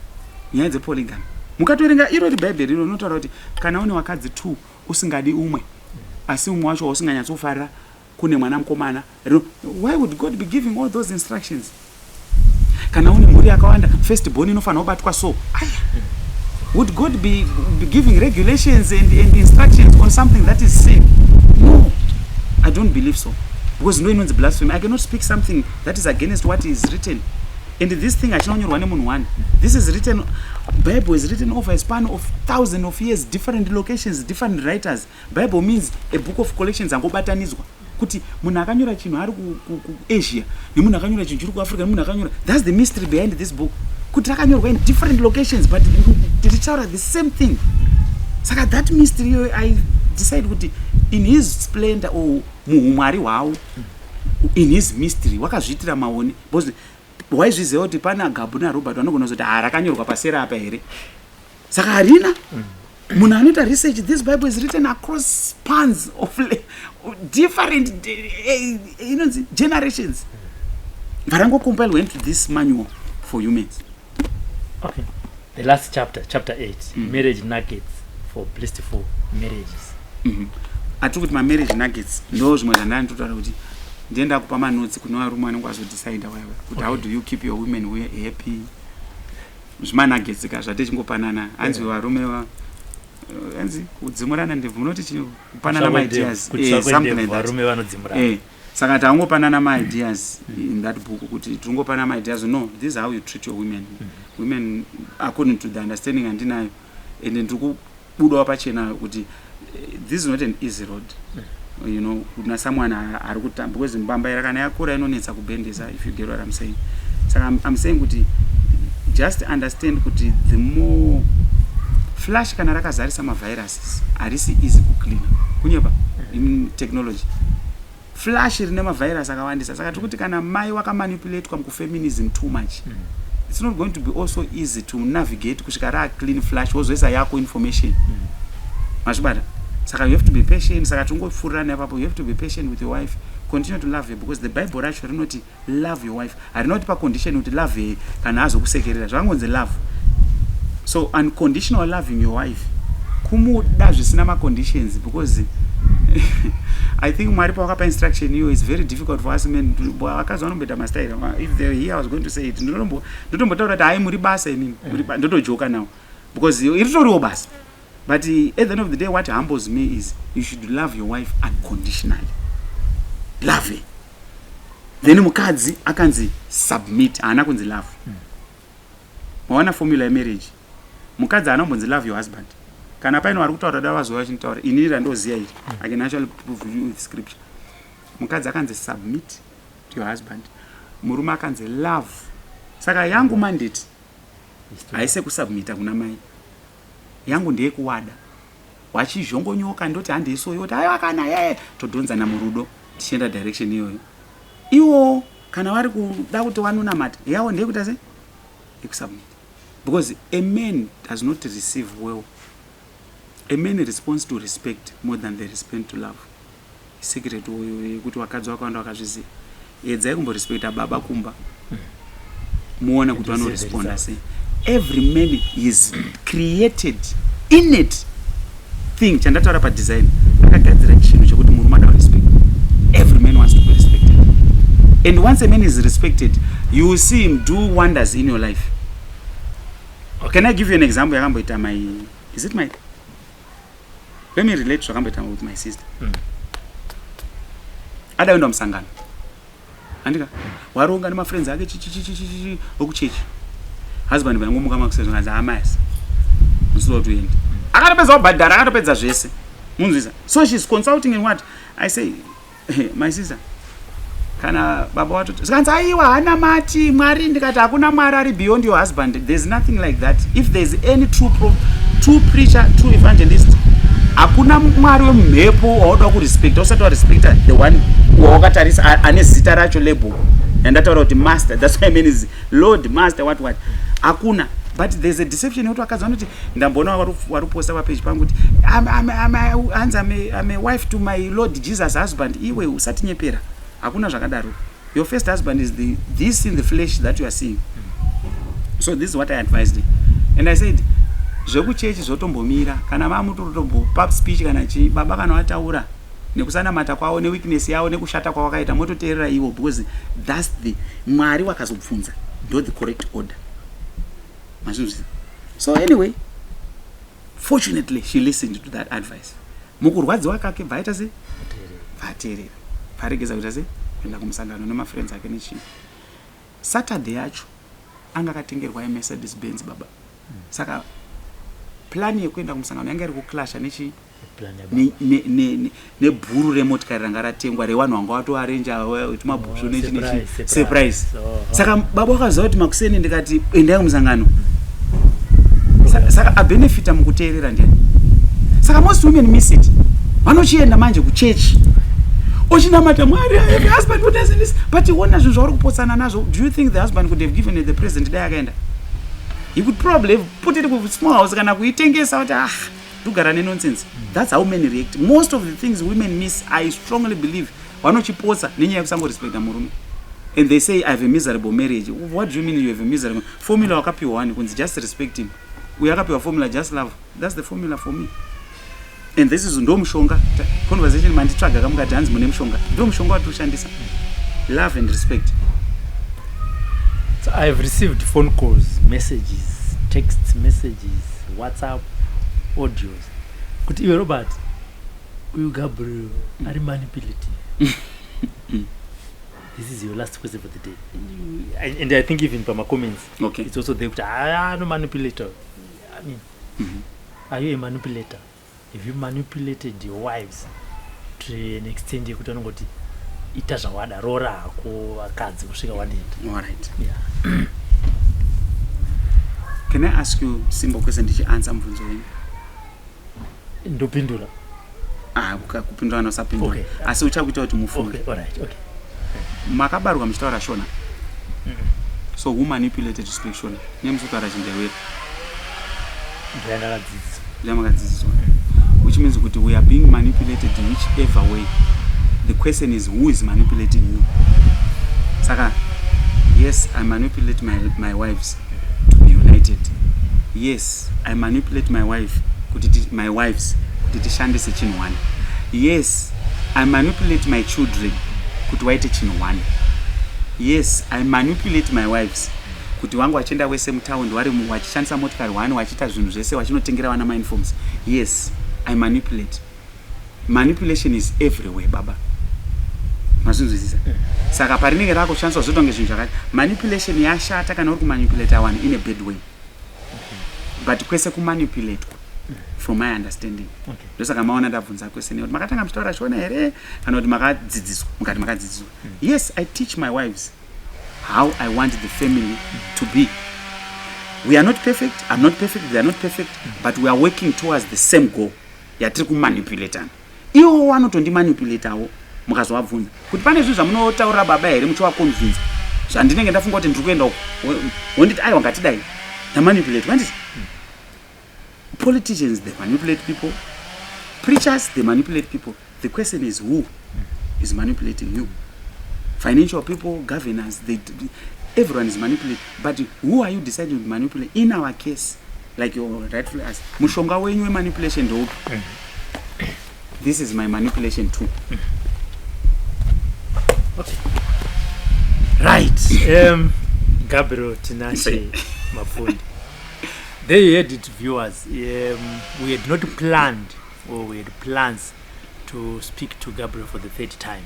nyaya dzepolygamy, mukatoverenga iro ribhaibheri iro rinotaura kuti kana une wakadzi two, usingadi umwe, asi umwe wacho wausinganyatsofarira kune mwana mukomana, why would God be giving all those instructions? Kana une mhuri yakawanda, first born inofanira kubatwa so. Aya, would God be giving regulations and instructions on something that is sin? No, I don't believe so, because ndo inonzi blasphemy. I cannot speak something that is against what is written. And this thing hachinonyorwa nemunhu one. This is written, Bible is written over a span of thousand of years, different locations, different writers. Bible means a book of collections angobatanidzwa, kuti munhu akanyora chinhu ari kuAsia nemunhu akanyora chinhu chiri kuAfrica nemunhu akanyora. That's the mystery behind this book, kuti rakanyorwa in different locations, but tichitaura the same thing. Saka that mystery iyoyo, I decide kuti in his splendor or muumwari hwavo, in his mystery, wakazviitira maoni, because waizviziva kuti pana Gabu naRobert vanogona kuzoti, "Ha, rakanyorwa pasera apa here?" Saka harina munhu anoita research. This Bible is written across spans of different inonzi generations, varangocompilwa into this manual for humans. Okay, the last chapter, chapter 8, marriage nuggets for blissful marriages. Atiri kuti mamarriage nuggets ndo zvimwe zvandani totaura kuti ndienda kupa manotes kune varume vanenge vazodecida waiwa kuti how do you keep your women happy. Zvimanuggets ka zvatichingopanana, hanzi varume hanzi kudzimurana ndebvu, munoti chii, kupanana maideas, something like that. Varume vanodzimurana. Saka tangopanana maideas in that book, kuti tingopana maideas, no, this is how you treat your women. Women, according to the understanding andinayo, and ndiri kubudawo pachena kuti this is not an easy road kuna someone ari kutamba, because mbambaira kana yakura inonetsa kubhendesa, if you get what I'm saying. Saka I'm saying kuti just understand kuti the more flash kana rakazarisa maviruses, harisi easy kucleana. Kunyepa in technology, flash rine mavirus akawandisa. Saka tiri kuti kana mai wakamanipulatwa mukufeminism too much, it's not going to be also easy to navigate kusvika raa clean flash, wozoisa yako information. Mazvibata? Saka you have to be patient. Saka tingopfuurirana ipapo. You have to be patient with your wife, continue to love her, because the Bible racho rinoti love your wife. Harinoti pacondition kuti love her kana azokusekerera. Zvakangonzi love. So unconditional loving your wife, kumuda zvisina maconditions, because I think Mwari pawakapa instruction iyo, is very difficult for us men. Vakadzi vanomboita mastaira. If they here, I was going to say it, ndotombotaura kuti hai, muri basa imimi, ndotojoka now, because iritoriwo basa. But at the end of the day, what humbles me is you should love your wife unconditionally, love her. Then mukadzi akanzi submit, haana kunzi love. Maona formula yemarriage? Mukadzi haana kumbonzi love your husband. Kana paine vari kutaura, da vazova vachinditaura, inini randoziva iri, I can actually prove you with scripture. Mukadzi akanzi submit to your husband, murume akanzi love. Saka yangu mandate haisi kusubmita kuna mai yangu, ndeyekuwada wachizhongonyoka, ndoti handeisoyo, kuti aiwa, kana ye todhonzana murudo tichienda direction iyoyo. Iwo kana vari kuda kuti wanonamata, yawo ndeyekuita sei? Yekusubmit, because a man does not receive well. A man responds to respect more than they respond to love. Secret yekuti vakadzi vakawanda vakazviziva, edzai kumborespecta baba kumba, muone kuti vanoresponda sei. Every man is created innate thing chandataura padesign, akagadzira chinhu chekuti murume ada respect. Every man wants to be respected, and once a man is respected, you will see him do wonders in your life. Can I give you an example yakamboita my, is it my, let me relate zvakamboita with my sister. Ada kuenda musangano, andika waronga nemafriends ake chichichichichi okuchechi. Husband vaingomuka makuseni, kanzi, "Amayasi, musida kuti uende." Akatopedza kubhadhara, akatopedza zvese, munzwisa? So she's consulting in what I say, "My sister, kana baba watoti," zikanzi, "Aiwa, hana mati Mwari." Ndikati, "Hakuna Mwari ari beyond your husband. There's nothing like that. If there's any true preacher, true evangelist, hakuna Mwari wemumhepo wauda kurespecta usati warespecta the one wawakatarisa ane zita racho, label yandataura kuti master. That's why I mean is Lord, master, what what. Hakuna." But there's a deception yekuti vakadzi vanoti, ndamboona vari kuposta papeji pangu kuti hanzi, I'm a wife to my Lord Jesus husband." Iwe usatinyepera, hakuna zvakadaro. Your first husband is this in the flesh that you are seeing. So this is what I advised him, and I said, "Zvekuchechi zvotombomira. Kana mamutotombopa speech kana chii, baba kana vataura nekusanamata kwavo neweakness yavo nekushata kwavakaita, mototeerera ivo, because that's the Mwari wakazobvunza." Ndo the correct order, mazvinzwisisa? So anyway, fortunately she listened to that advice. Mukurwadziwa kake bvaita sei? Bvateerera, bvaregeza kuita sei? Kuenda kumusangano nemafriends ake nechii. Saturday yacho anga akatengerwa yeMercedes Benz, baba. Saka plan yekuenda kumusangano yanga iri kuclasha nechi nebhuru remotikari ranga ratengwa revanhu vanga vatoarenja tumabhushu nechi nechi, surprise. Saka baba wakaziva kuti makuseni ndikati endai kumusangano. Saka abenefita mukuteerera ndiani? Saka most women miss it. Vanochienda manje kuchechi, ochinamata Mwari, "I have a husband who doesn't listen." But ona zvinhu zvauri kupotsana nazvo. Do you think the husband could have given you the present dai akaenda? He could probably have put it small house kana kuitengesa kuti, "Ah, ndogara nenonsense." That's how men react. Most of the things women miss, I strongly believe vanochipotsa nenyaya yekusangorespecta murume. And they say, "I have a miserable marriage." What do you mean you have a miserable formula? Wakapiwa wani kunzi just respect him. Uyo akapiwa formula, just love. That's the formula for me, and this is ndo mushonga. Conversation manditsvaga kamukati hanzi mune mushonga, ndo mushonga watiushandisa, love and respect. So I've received phone calls, messages, text messages, WhatsApp audios kuti, "Iwe Robert, uyu Gabriel ari manipulative." This is your last question for the day. And I think even pamacomments it's also there kuti ano manipulator. I mean, are you a manipulator? Have you manipulated your wives to an extent yekuti vanongoti, "Ita zvawada, roora hako vakadzi kusvika waneta"? All right. Can I ask you simple question ndichianswer mubvunzo wenyu? Ndopindura. Ah, kupindura nosapindura. Asi uchakuita kuti mufunge. Okay, all right, okay. Makabarwa muchitaura Shona? So who manipulated to speak Shona? Nemusi kutaura chiNdebele? Ndayandakadzidziswa. Ndamakadzidziswa, which means kuti we are being manipulated in whichever way. The question is, who is manipulating you? Saka yes, I manipulate my wives to be united. Yes, I manipulate my wife kuti my wives kuti tishandise chinhu one. Yes, I manipulate my children kuti waite chinhu one. Yes, I manipulate my wives kuti vangu vachienda wese mutaundi vari vachishandisa motikari one, vachiita zvinhu zvese, vachinotengera vana mauniforms. Yes, I manipulate. Manipulation is everywhere, baba, mazvinzwisisa? Saka parinenge rakushandiswa zvoita kunge zvinhu zvakati manipulation yashata kana uri kumanipulata vanhu in a bad way, but kwese kumanipulatwa from my understanding. Ndosaka maona ndabvunza question yekuti makatanga muchitaura Shona here kana kuti makadzidziswa. Mukati makadzidziswa. Yes, I teach my wives how I want the family to be. We are not perfect. I'm not perfect, they are not perfect, but we are working towards the same goal yatiri kumanipulatana. Iwo vanotondimanipulatawo. Mukazovabvunza kuti pane zvinhu zvamunotaurira baba here muchivaconvinza zvandinenge ndafunga kuti ndiri kuenda uko, wonditi, "Aiwa, ngatidai." Ndamanipulate handiti? Politicians, they manipulate people. Preachers, they manipulate people. The question is, who is manipulating you? Financial people, governors, everyone is manipulating, but who are you deciding to manipulate? In our case, like you rightfully asked, mushonga wenyu wemanipulation ndoupi? This is my manipulation too. Right. Gabriel Tinashe Mapfundi. There you heard it, viewers. We had not planned, or we had plans to speak to Gabriel for the third time.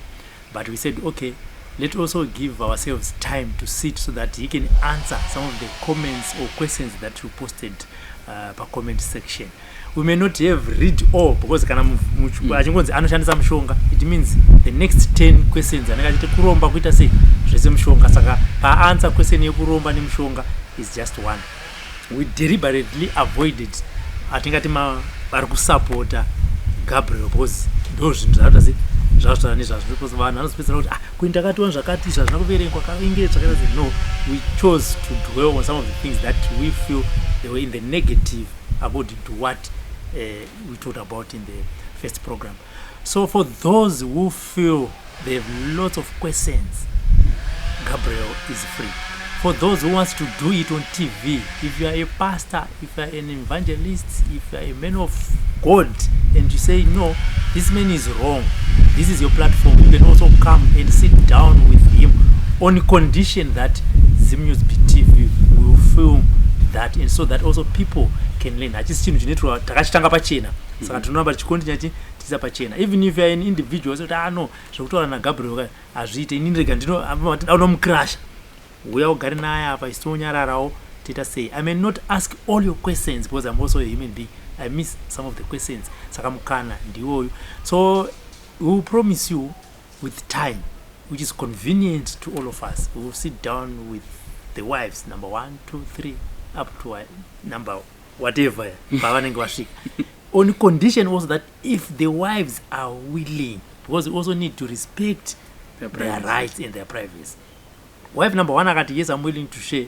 But we said, okay, let's also give ourselves time to sit so that he can answer some of the comments or questions that you posted pa comment section. We may not have read all because kana achingonzi anoshandisa mushonga, it means the next 10 questions anenge achiti kuromba, kuita sei, zvese mushonga. Saka paanswer question yekuromba nemushonga is just one. We deliberately avoided atingati vari kusapota Gabriel because ndo zvinhu zvanoita se zvazvitaura nezvazvo, because vanhu vanozopedzera kuti, "Ah, kui ndakatiwa zvakati izvi hazvina kuverengwa kainge zvakaita se." No, we chose to dwell on some of the things that we feel they were in the negative according to what we talked about in the first program. So for those who feel they have lots of questions, Gabriel is free. For those who wants to do it on TV, if you are a pastor, if you are an evangelist, if you are a man of God and you say, "No, this man is wrong," this is your platform. You can also come and sit down with him on condition that Zim News BT film that and so that also people can learn. Hachisi chinhu chinoitwa takachitanga pachena, saka tinoramba tichicontinue tichiisa pachena. Even if you are an individual kuti, "Ah no, zvekutaura naGabriel ka hazviite, inini rega ndinomucrasha," uya ugare naye apa, isitonyararawo, toita sei. I may not ask all your questions because I'm also a human being. I miss some of the questions, saka mukana ndiwoyu. So we will promise you, with time which is convenient to all of us, we will sit down with the wives number one, two, three, up to number whatever pavanenge vasvika, on condition also that if the wives are willing, because we also need to respect their their privacy. Rights and their privacy. Wife number one akati, "Yes, I'm willing to share,"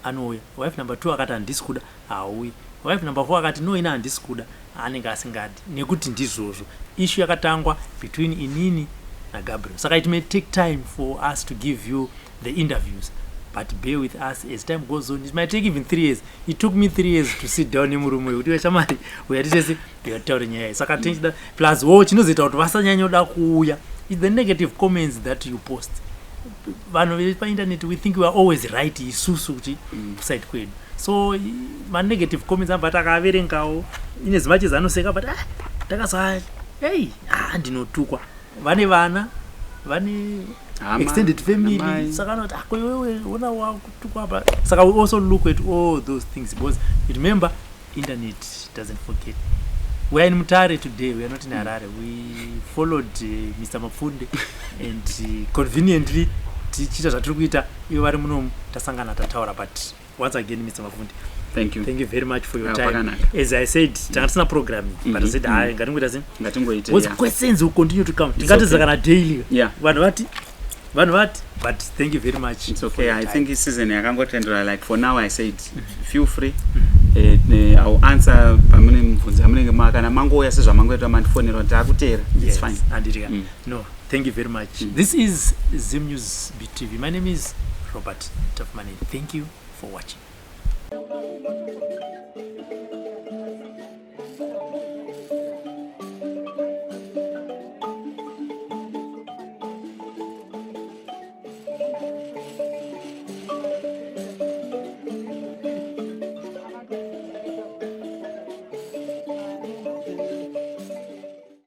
anouya. Wife number two akati, "Handisi kuda," hauyi. Wife number four akati, "No, ina handisi kuda," anenge asingadi, nekuti ndizvozvo issue yakatangwa between inini naGabriel. Saka it may take time for us to give you the interviews, but bear with us as time goes on. It might take even 3 years. It took me 3 years to sit down nemurume uyu kuti, "Weshamari, uya titese uyatitaure nyaya iyi." Saka tichida plus wo chinozoita kuti vasanyanyoda kuuya is the negative comments that you post. Vanhu vepainternet, we think we are always right isusu kuti kuside kwedu. So manegative comments abva takaverengawo, ine as much as anoseka, but ah, takaza ei, ah, ndinotukwa, vane vana, vane Hama, extended family. namai. Saka anoti, "Ako iwewe ona wakutukwa apa." Saka we also look at all those things because remember, internet doesn't forget. We are in Mutare today, we are not in Harare. We followed Mr Mapfunde and conveniently tichiita zvatiri kuita, ivo vari munomu, tasangana, tataura. But once again, Mr Mapfunde, Thank you. Thank you very much for your Ah, time. pakanaka. As I said, tanga tisina programming, but I said, "Hayi, ngatingoita sei?" Ngatingoite. Because questions will continue to come. Tingatiza Okay. kana daily. Vanhu vati, but thank you very much It's for okay. your I time. Think season yakangotendera. Like for now, I said feel free. I'll answer pamune mubvunzo yamunenge kana mangouya sezvamangoita, mandifonera kuti takuteera. It's fine. Handiti ka? No, thank you very much. This is Zim News BTV. My name is Robert Tafmani. Thank you for watching.